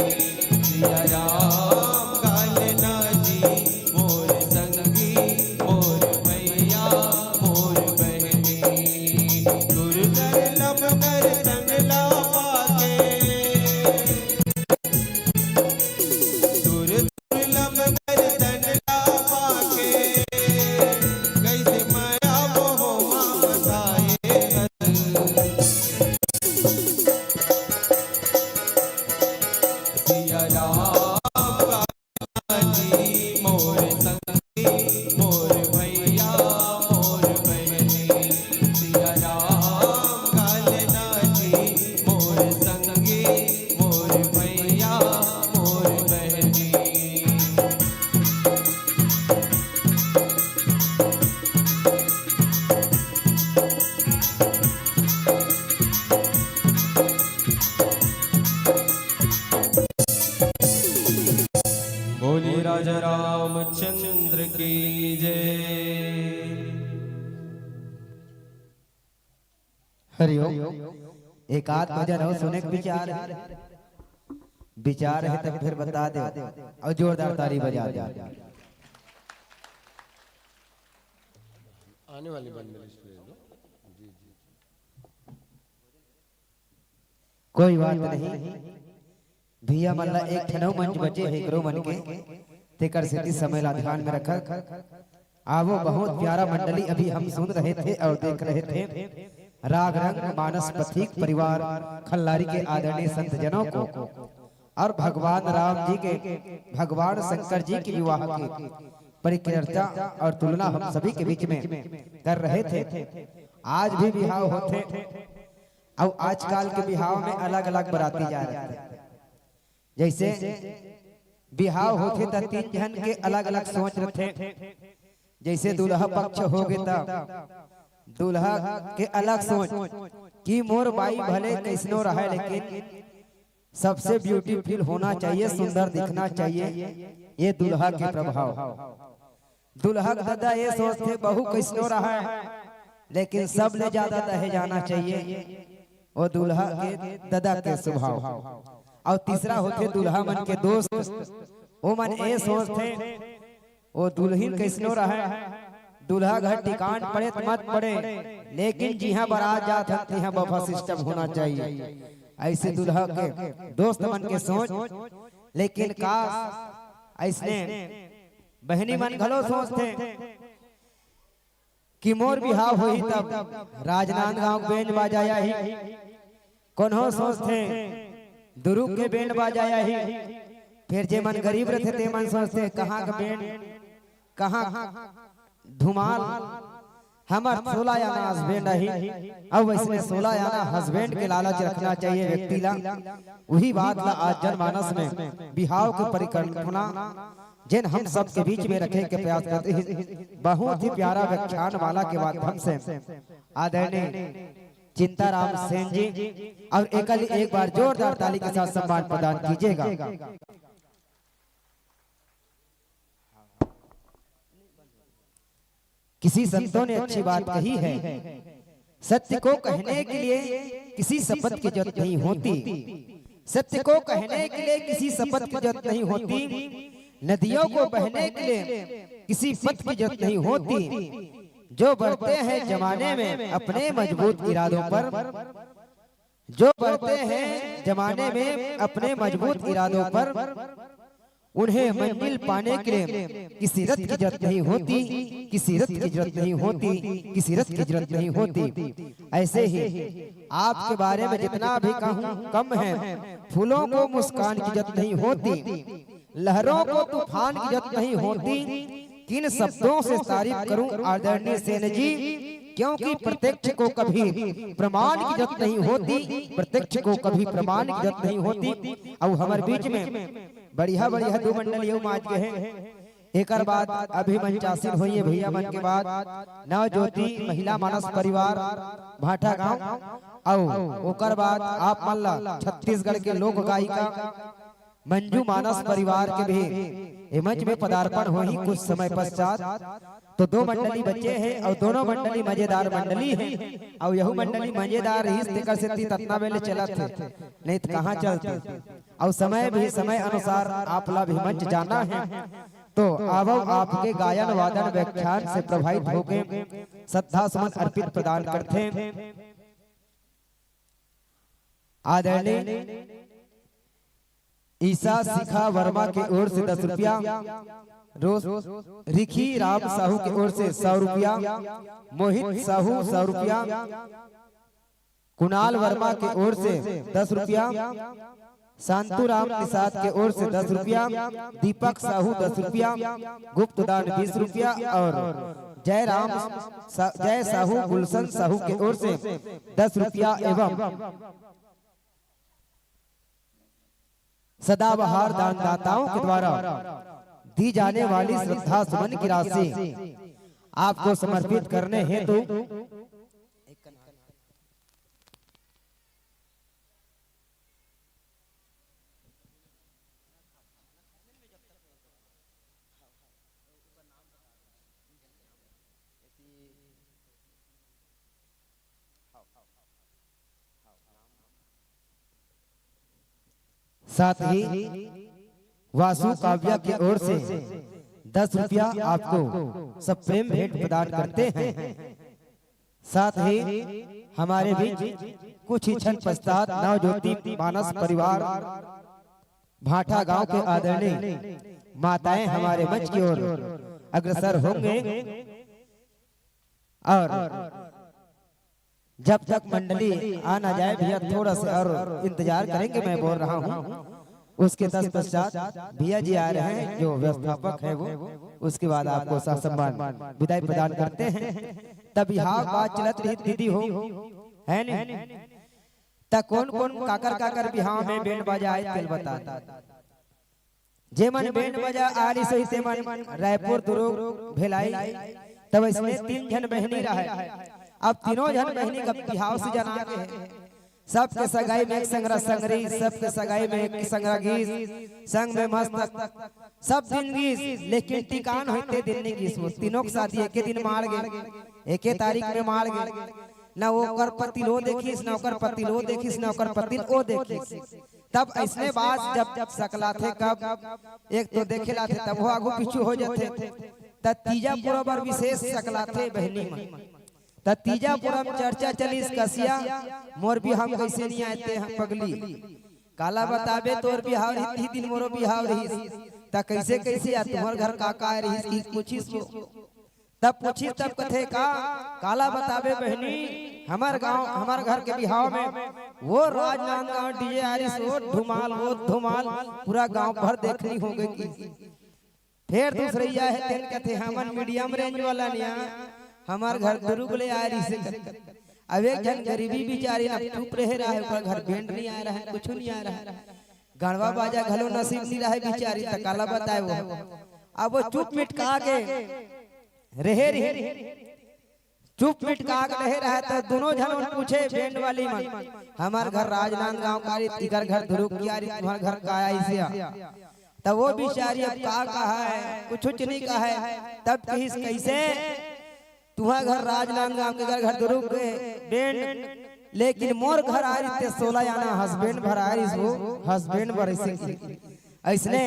सिया राम गाल ना जी, मोर संगी, मोर भैया, मोर बहिनी। दुर्लभ दर्शन ला पाके, दुर्लभ दर्शन ला पाके, कैसे मैं अब हो माँ बताए। सिया राम जी मोर संगी, मोर भैया, मोर बहिनी। सिया राम गाल ना जी, मोर संगी, मोर भैया, मोर बहिनी। बोलिए राजा रामचंद्र की जय। हरिओम। एक आध भजन अउ सुने के विचार हे, विचार हे तब फिर बता दे अउ जोरदार ताली बजा दे। आने वाली बंदर इसमें दो। कोई बात नहीं, भैया मन ला एक ठन अउ मंच बचे हे एकरो मन के, तेकर सेती समय ला ध्यान में रखत। आवो, बहुत प्यारा मंडली अभी हम सुन रहे थे अउ देख रहे थे। राग रंग मानस पथिक परिवार खल्लारी के आदरणीय संत जनों को अउ भगवान राम जी के, भगवान शंकर जी के विवाह के परिचर्चा अउ तुलना हम सभी के बीच में कर रहे थे। आज भी बिहाव होथे अउ आजकल के बिहाव में अलग-अलग बराती जाए रहिथे। जइसे बिहाव होथे त तीन झन के अलग-अलग सोच रथे। जइसे दूल्हा पक्ष होगे त दूल्हा के अलग सोच कि मोर बाई भले कइसनो रहय लेकिन सबसे ब्यूटीफुल होना चाहिए, सुंदर दिखना चाहिए, ये दूल्हा के प्रभाव। दूल्हा के ददा ये सोचथे बहू कइसनो रहय, लेकिन सबले ज्यादा दहेज आना चाहिए, वो दूल्हा के ददा के स्वभाव। अउ तीसरा होथे दूल्हा मन के दोस्त, वो मन ये सोचथे वो दुल्हिन कइसनो रहय, दूल्हा घर टिकान पड़े त मत पड़े, लेकिन जिहां बरात जात हन, तिहां बफे सिस्टम होना चाहिए। अइसे दूल्हा के दोस्त मन के सोच। लेकिन काश अइसने बहिनी मन घलो सोचथे कि मोर बिहाव होही तब राजनांदगांव के बेंड बाजा आही, कोनो सोचथे दुरुग के बेंड बाजा आही, फेर जे मन गरीब रथे ते मन सोचथे कहां के बेंड, कहां धुमाल, हमर सोला आना हसबैंड आही। अउ वइसने सोला आना हसबैंड के लालच रखना चाहिए व्यक्ति ला। उही बात ला आज जनमानस में बिहाव के परिकल्पना जेन हम सबके बीच में रखे के प्रयास करत हन, बहुत ही प्यारा व्याख्यान माला के माध्यम से आदरणीय चिंताराम सेन जी अउ एकर लिए एक बार जोरदार ताली के साथ सम्मान प्रदान कीजिएगा। किसी संतों ने अच्छी बात कही है, सत्य को कहने के लिए किसी शपथ की जरूरत नहीं होती। सत्य को कहने के लिए किसी शपथ की जरूरत नहीं होती। नदियों को बहने के लिए किसी पथ की जरूरत नहीं होती। जो बढ़ते हैं जमाने में अपने मजबूत इरादों पर, जो बढ़ते हैं जमाने में अपने मजबूत इरादों पर, उन्हें मंजिल पाने के लिए किसी रथ की जरूरत नहीं होती, किसी रथ की जरूरत नहीं होती, किसी रथ की जरूरत नहीं होती। ऐसे ही आपके बारे में जितना भी कहूँ कम है। फूलों को मुस्कान की जरूरत नहीं होती, लहरों को तूफान की जरूरत नहीं होती। किन शब्दों से तारीफ करूं आदरणीय सेन जी, क्योंकि प्रत्यक्ष को कभी प्रमाण की जरूरत नहीं होती, प्रत्यक्ष को कभी प्रमाण की जरूरत नहीं होती। अउ हमर बीच में बढ़िया बढ़िया दू मंडली अउ माज गए हैं। एकर बाद अभी मंचासीन होइए भैया मन के बाद नव ज्योति महिला मानस परिवार भाटा गांव, अउ ओकर बाद आप मन ला छत्तीसगढ़ के लोक गायिका मंजू मानस परिवार के भी ए मंच में पदार्पण होही कुछ समय पश्चात। तो दो मंडली बचे हे अउ दोनों मंडली मजेदार मंडली हे अउ यहू मंडली मजेदार रहिस तेकर सेती ततना बेले चलत हे, नहीं त कहाँ चलते। अउ समय भी समय अनुसार आप ला भी मंच जाना हे। तो आवव आपके गायन वादन व्याख्यान से प्रभावित होके श्रद्धा सुमन अर्पित प्रदान करथे। आदरणीय ईशा शिखा वर्मा के ओर से दस रुपया, रोज रिखी राम साहू के ओर से सौ रुपया, मोहित साहू सौ रुपया, कुणाल वर्मा के ओर से दस रुपया, शांतुराम निषाद के ओर से दस रुपया, दीपक साहू दस रुपया, गुप्त दान बीस रुपया और जयराम सा-, जय साहू गुलशन साहू के ओर से दस रुपया एवं सदाबहार दानदाताओं के द्वारा दी जाने वाली श्रद्धा सुमन की राशि आपको समर्पित करने हेतु साथ ही वासु काव्या की ओर से दस रुपया आपको सप्रेम भेंट प्रदान करते हैं। साथ ही हमारे बीच कुछ ही क्षण पश्चात नवज्योति मानस परिवार भाटा गांव के आदरणीय माताएं हमारे मंच की ओर अग्रसर होंगे और जब तक मंडली आ ना जाए भैया, थोड़ा सा और इंतजार करेंगे, मैं बोल रहा हूँ। उसके तत्पश्चात भैया जी आ रहे हैं, जो व्यवस्थापक है वो, उसके बाद आपको ससम्मान विदाई प्रदान करते हैं। तब यहाँ बात चलत रही दीदी हो, है नहीं? त कौन कौन काकर काकर बिहाव में बैंड बाजा आए तेल बता। जेमन बैंड बाजा आली सही तेमन रायपुर दुर्ग भिलाई। तब इसमें तीन झन बहिनी रहे। अब तीनों झन बहिनी का बिहाव से जना के है। सबके सगाई में एक संगरा संगरी, सबके सगाई में एक संगरा गीस, संग में मस्त सब दिन गीस, लेकिन टिकान होते दिन नहीं गीस। वो तीनों के शादी एके दिन मार गए, एके तारीख में मार गए। ना ओकर पति लो देखिस, ना ओकर पति लो देखिस, ना ओकर पति ओ देखिस। तब ऐसने बात जब सकलाथे, कब एक तो देखे लाथे, तब वो आगू पीछू हो जाथे। त तीजा पुरब बर विशेष सकलाथे बहिनी मन। त तीजा पुरब चर्चा चलिस कसिया, मोर बिहाव कैसे नहीं आए ते ह पगली। काला बताबे तोर बिहाव रहिस, ती दिन मोरो बिहाव रहिस। त कैसे कैसे आ तुम्हर घर का का रहिस कि पूछिस वो। तब पूछिस तब कथे का, काला बताबे बहिनी, हमर गांव, हमर घर के बिहाव में वो राजनांदगांव डीजे आरिस, वो धुमाल, वो धुमाल, पूरा गांव भर देखनी हो गई कि। फेर दूसरइया हे, तेन कथे, हमन मीडियम रेंज वाला निया, हमर घर दुरुग ले आरिस। अब एक झन गरीबी बिचारी ना चुप रहे रहे, ओकर घर बैंड नहीं आ रहा है, कुछ नहीं आ रहा है। गड़वा बाजा घलो नसीब नहीं रहे बिचारी, त काला बताए वो। अब वो चुप मिटका के रहे रहे, चुप मिटका के रहे रहे, त दोनों झन मन पूछे, बैंड वाली मन, "हमर घर राजनांदगांव का रीत, इकर घर दुरुग किया रीत, तुम्हर घर का आइस या?" त वो बिचारी अब का कहा है, कुछ नहीं कहा है। तब कहिस, "कैसे? तुम्हर घर राजनांदगांव के घर, घर दुरुग के बैंड, लेकिन मोर घर आ रीते सोला आना हस्बैंड भर आ रीस वो, हस्बैंड भर ऐसे की।" ऐसने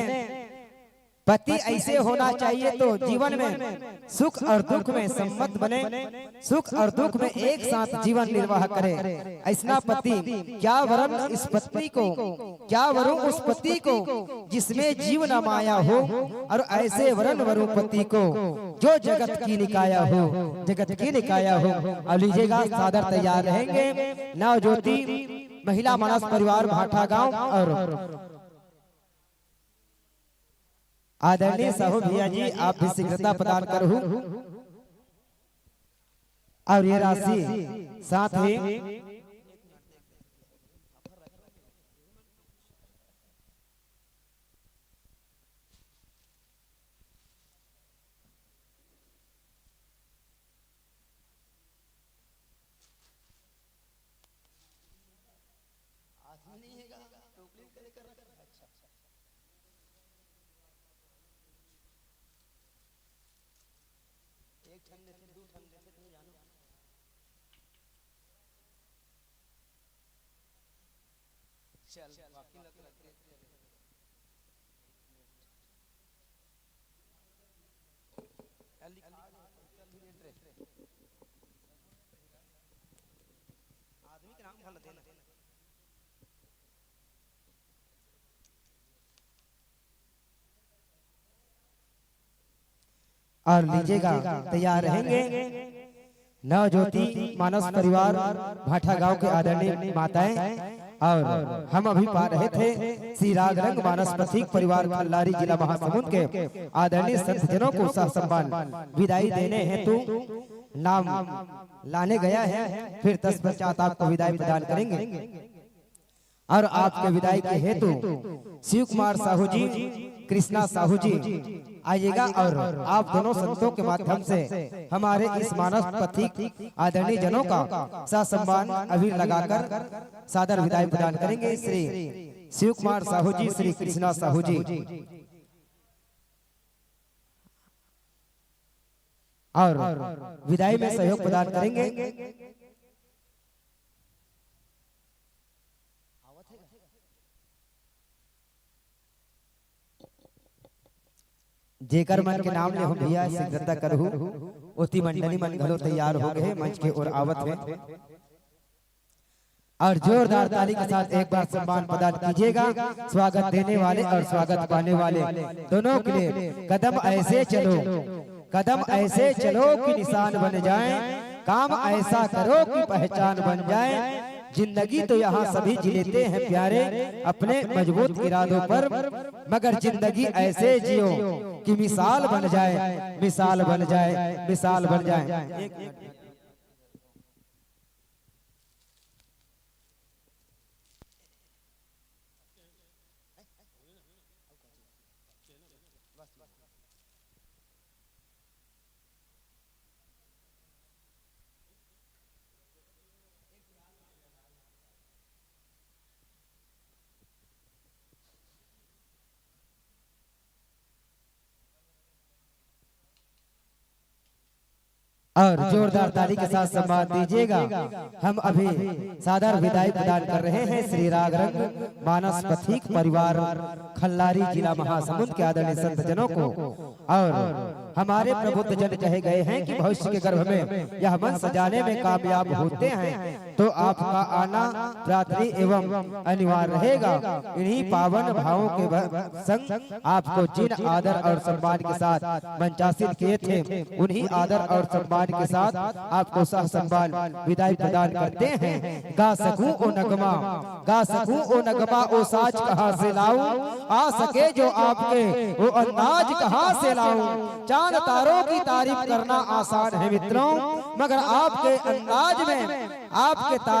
पति ऐसे होना चाहिए तो जीवन में सुख और दुख में सम्मत बने, सुख और दुख में एक साथ जीवन निर्वाह करे। ऐसना पति, क्या वरन इस पत्नी को, क्या वरूं उस पति को, जिसमें जीव न माया हो, और ऐसे वरन वरूं पति को, जो जगत की निकाया हो, जगत की निकाया हो। अब लीजिएगा, सादर तैयार रहेंगे नवज्योति महिला मानस परिवार भाटा गांव और आदरणीय साहू भैया जी, आप भी शीघ्रता प्रदान करहु। और ये राशि साथ ही ठन देथे, दू ठन देथे, तुम जानो। चल, बाकी ल तो रख दे। चल, लिखा दे, चल भी लेट रे। आदमी के नाम भर देना। और लीजिएगा, तैयार रहेंगे नवज्योति मानस परिवार भाठा गांव के आदरणीय माताएं। और हम अभी पा रहे थे श्री राग रंग मानस पथिक परिवार खल्लारी, जिला महासमुंद के आदरणीय संतजनों को सह सम्मान विदाई देने हेतु नाम लाने गया है। फिर तत्पश्चात आपको विदाई प्रदान करेंगे। और आपके विदाई के हेतु शिव कुमार साहू जी, कृष्णा साहू जी आइएगा और आप दोनों संतों के माध्यम से हमारे इस मानस पथिक आदरणीय जनों का ससम्मान अबीर लगाकर सादर विदाई प्रदान करेंगे। श्री शिव कुमार साहू जी, श्री कृष्णा साहू जी, और विदाई में सहयोग प्रदान करेंगे। जेकर मन के नाम ले हो भैया, शीघ्रता करहु, ओती मंडली मन घलो तैयार हो गए, मंच के ओर आवत हे। और जोरदार ताली के साथ एक बार सम्मान प्रदान कीजिएगा स्वागत देने वाले और स्वागत पाने वाले दोनों के लिए। कदम ऐसे चलो, कदम ऐसे चलो कि निशान बन जाए, काम ऐसा करो कि पहचान बन जाए। जिंदगी तो यहाँ सभी जी लेते हैं प्यारे, अपने मजबूत इरादों पर, मगर जिंदगी ऐसे जियो कि मिसाल बन जाए, मिसाल बन जाए, मिसाल बन जाए। और जोरदार ताली के साथ सम्मान दीजिएगा। हम अभी सादर विदाई प्रदान कर रहे हैं श्री राग रंग मानस पथिक परिवार खल्लारी, जिला महासमुंद के आदरणीय संत जनों को। और हमारे प्रबुद्ध जन कहे गए हैं कि भविष्य के गर्भ में यह मंच सजाने में कामयाब होते हैं तो आपका आना प्रार्थना एवं अनिवार्य रहेगा। इन्हीं पावन भावों के ब-, संग आपको जिन आदर और सम्मान के साथ मंचासित किए थे, उन्हीं आदर और सम्मान के साथ आपको सह सम्मान विदाई प्रदान करते हैं। गा सकूं ओ नगमा, गा सकूं ओ नगमा, ओ साज कहाँ से लाऊं? आ सके जो आपके, ओ अंदाज कहाँ से लाऊं? चांद तारों की तारीफ करना आसान है मित्रों, मगर आपके अंदाज में, आपके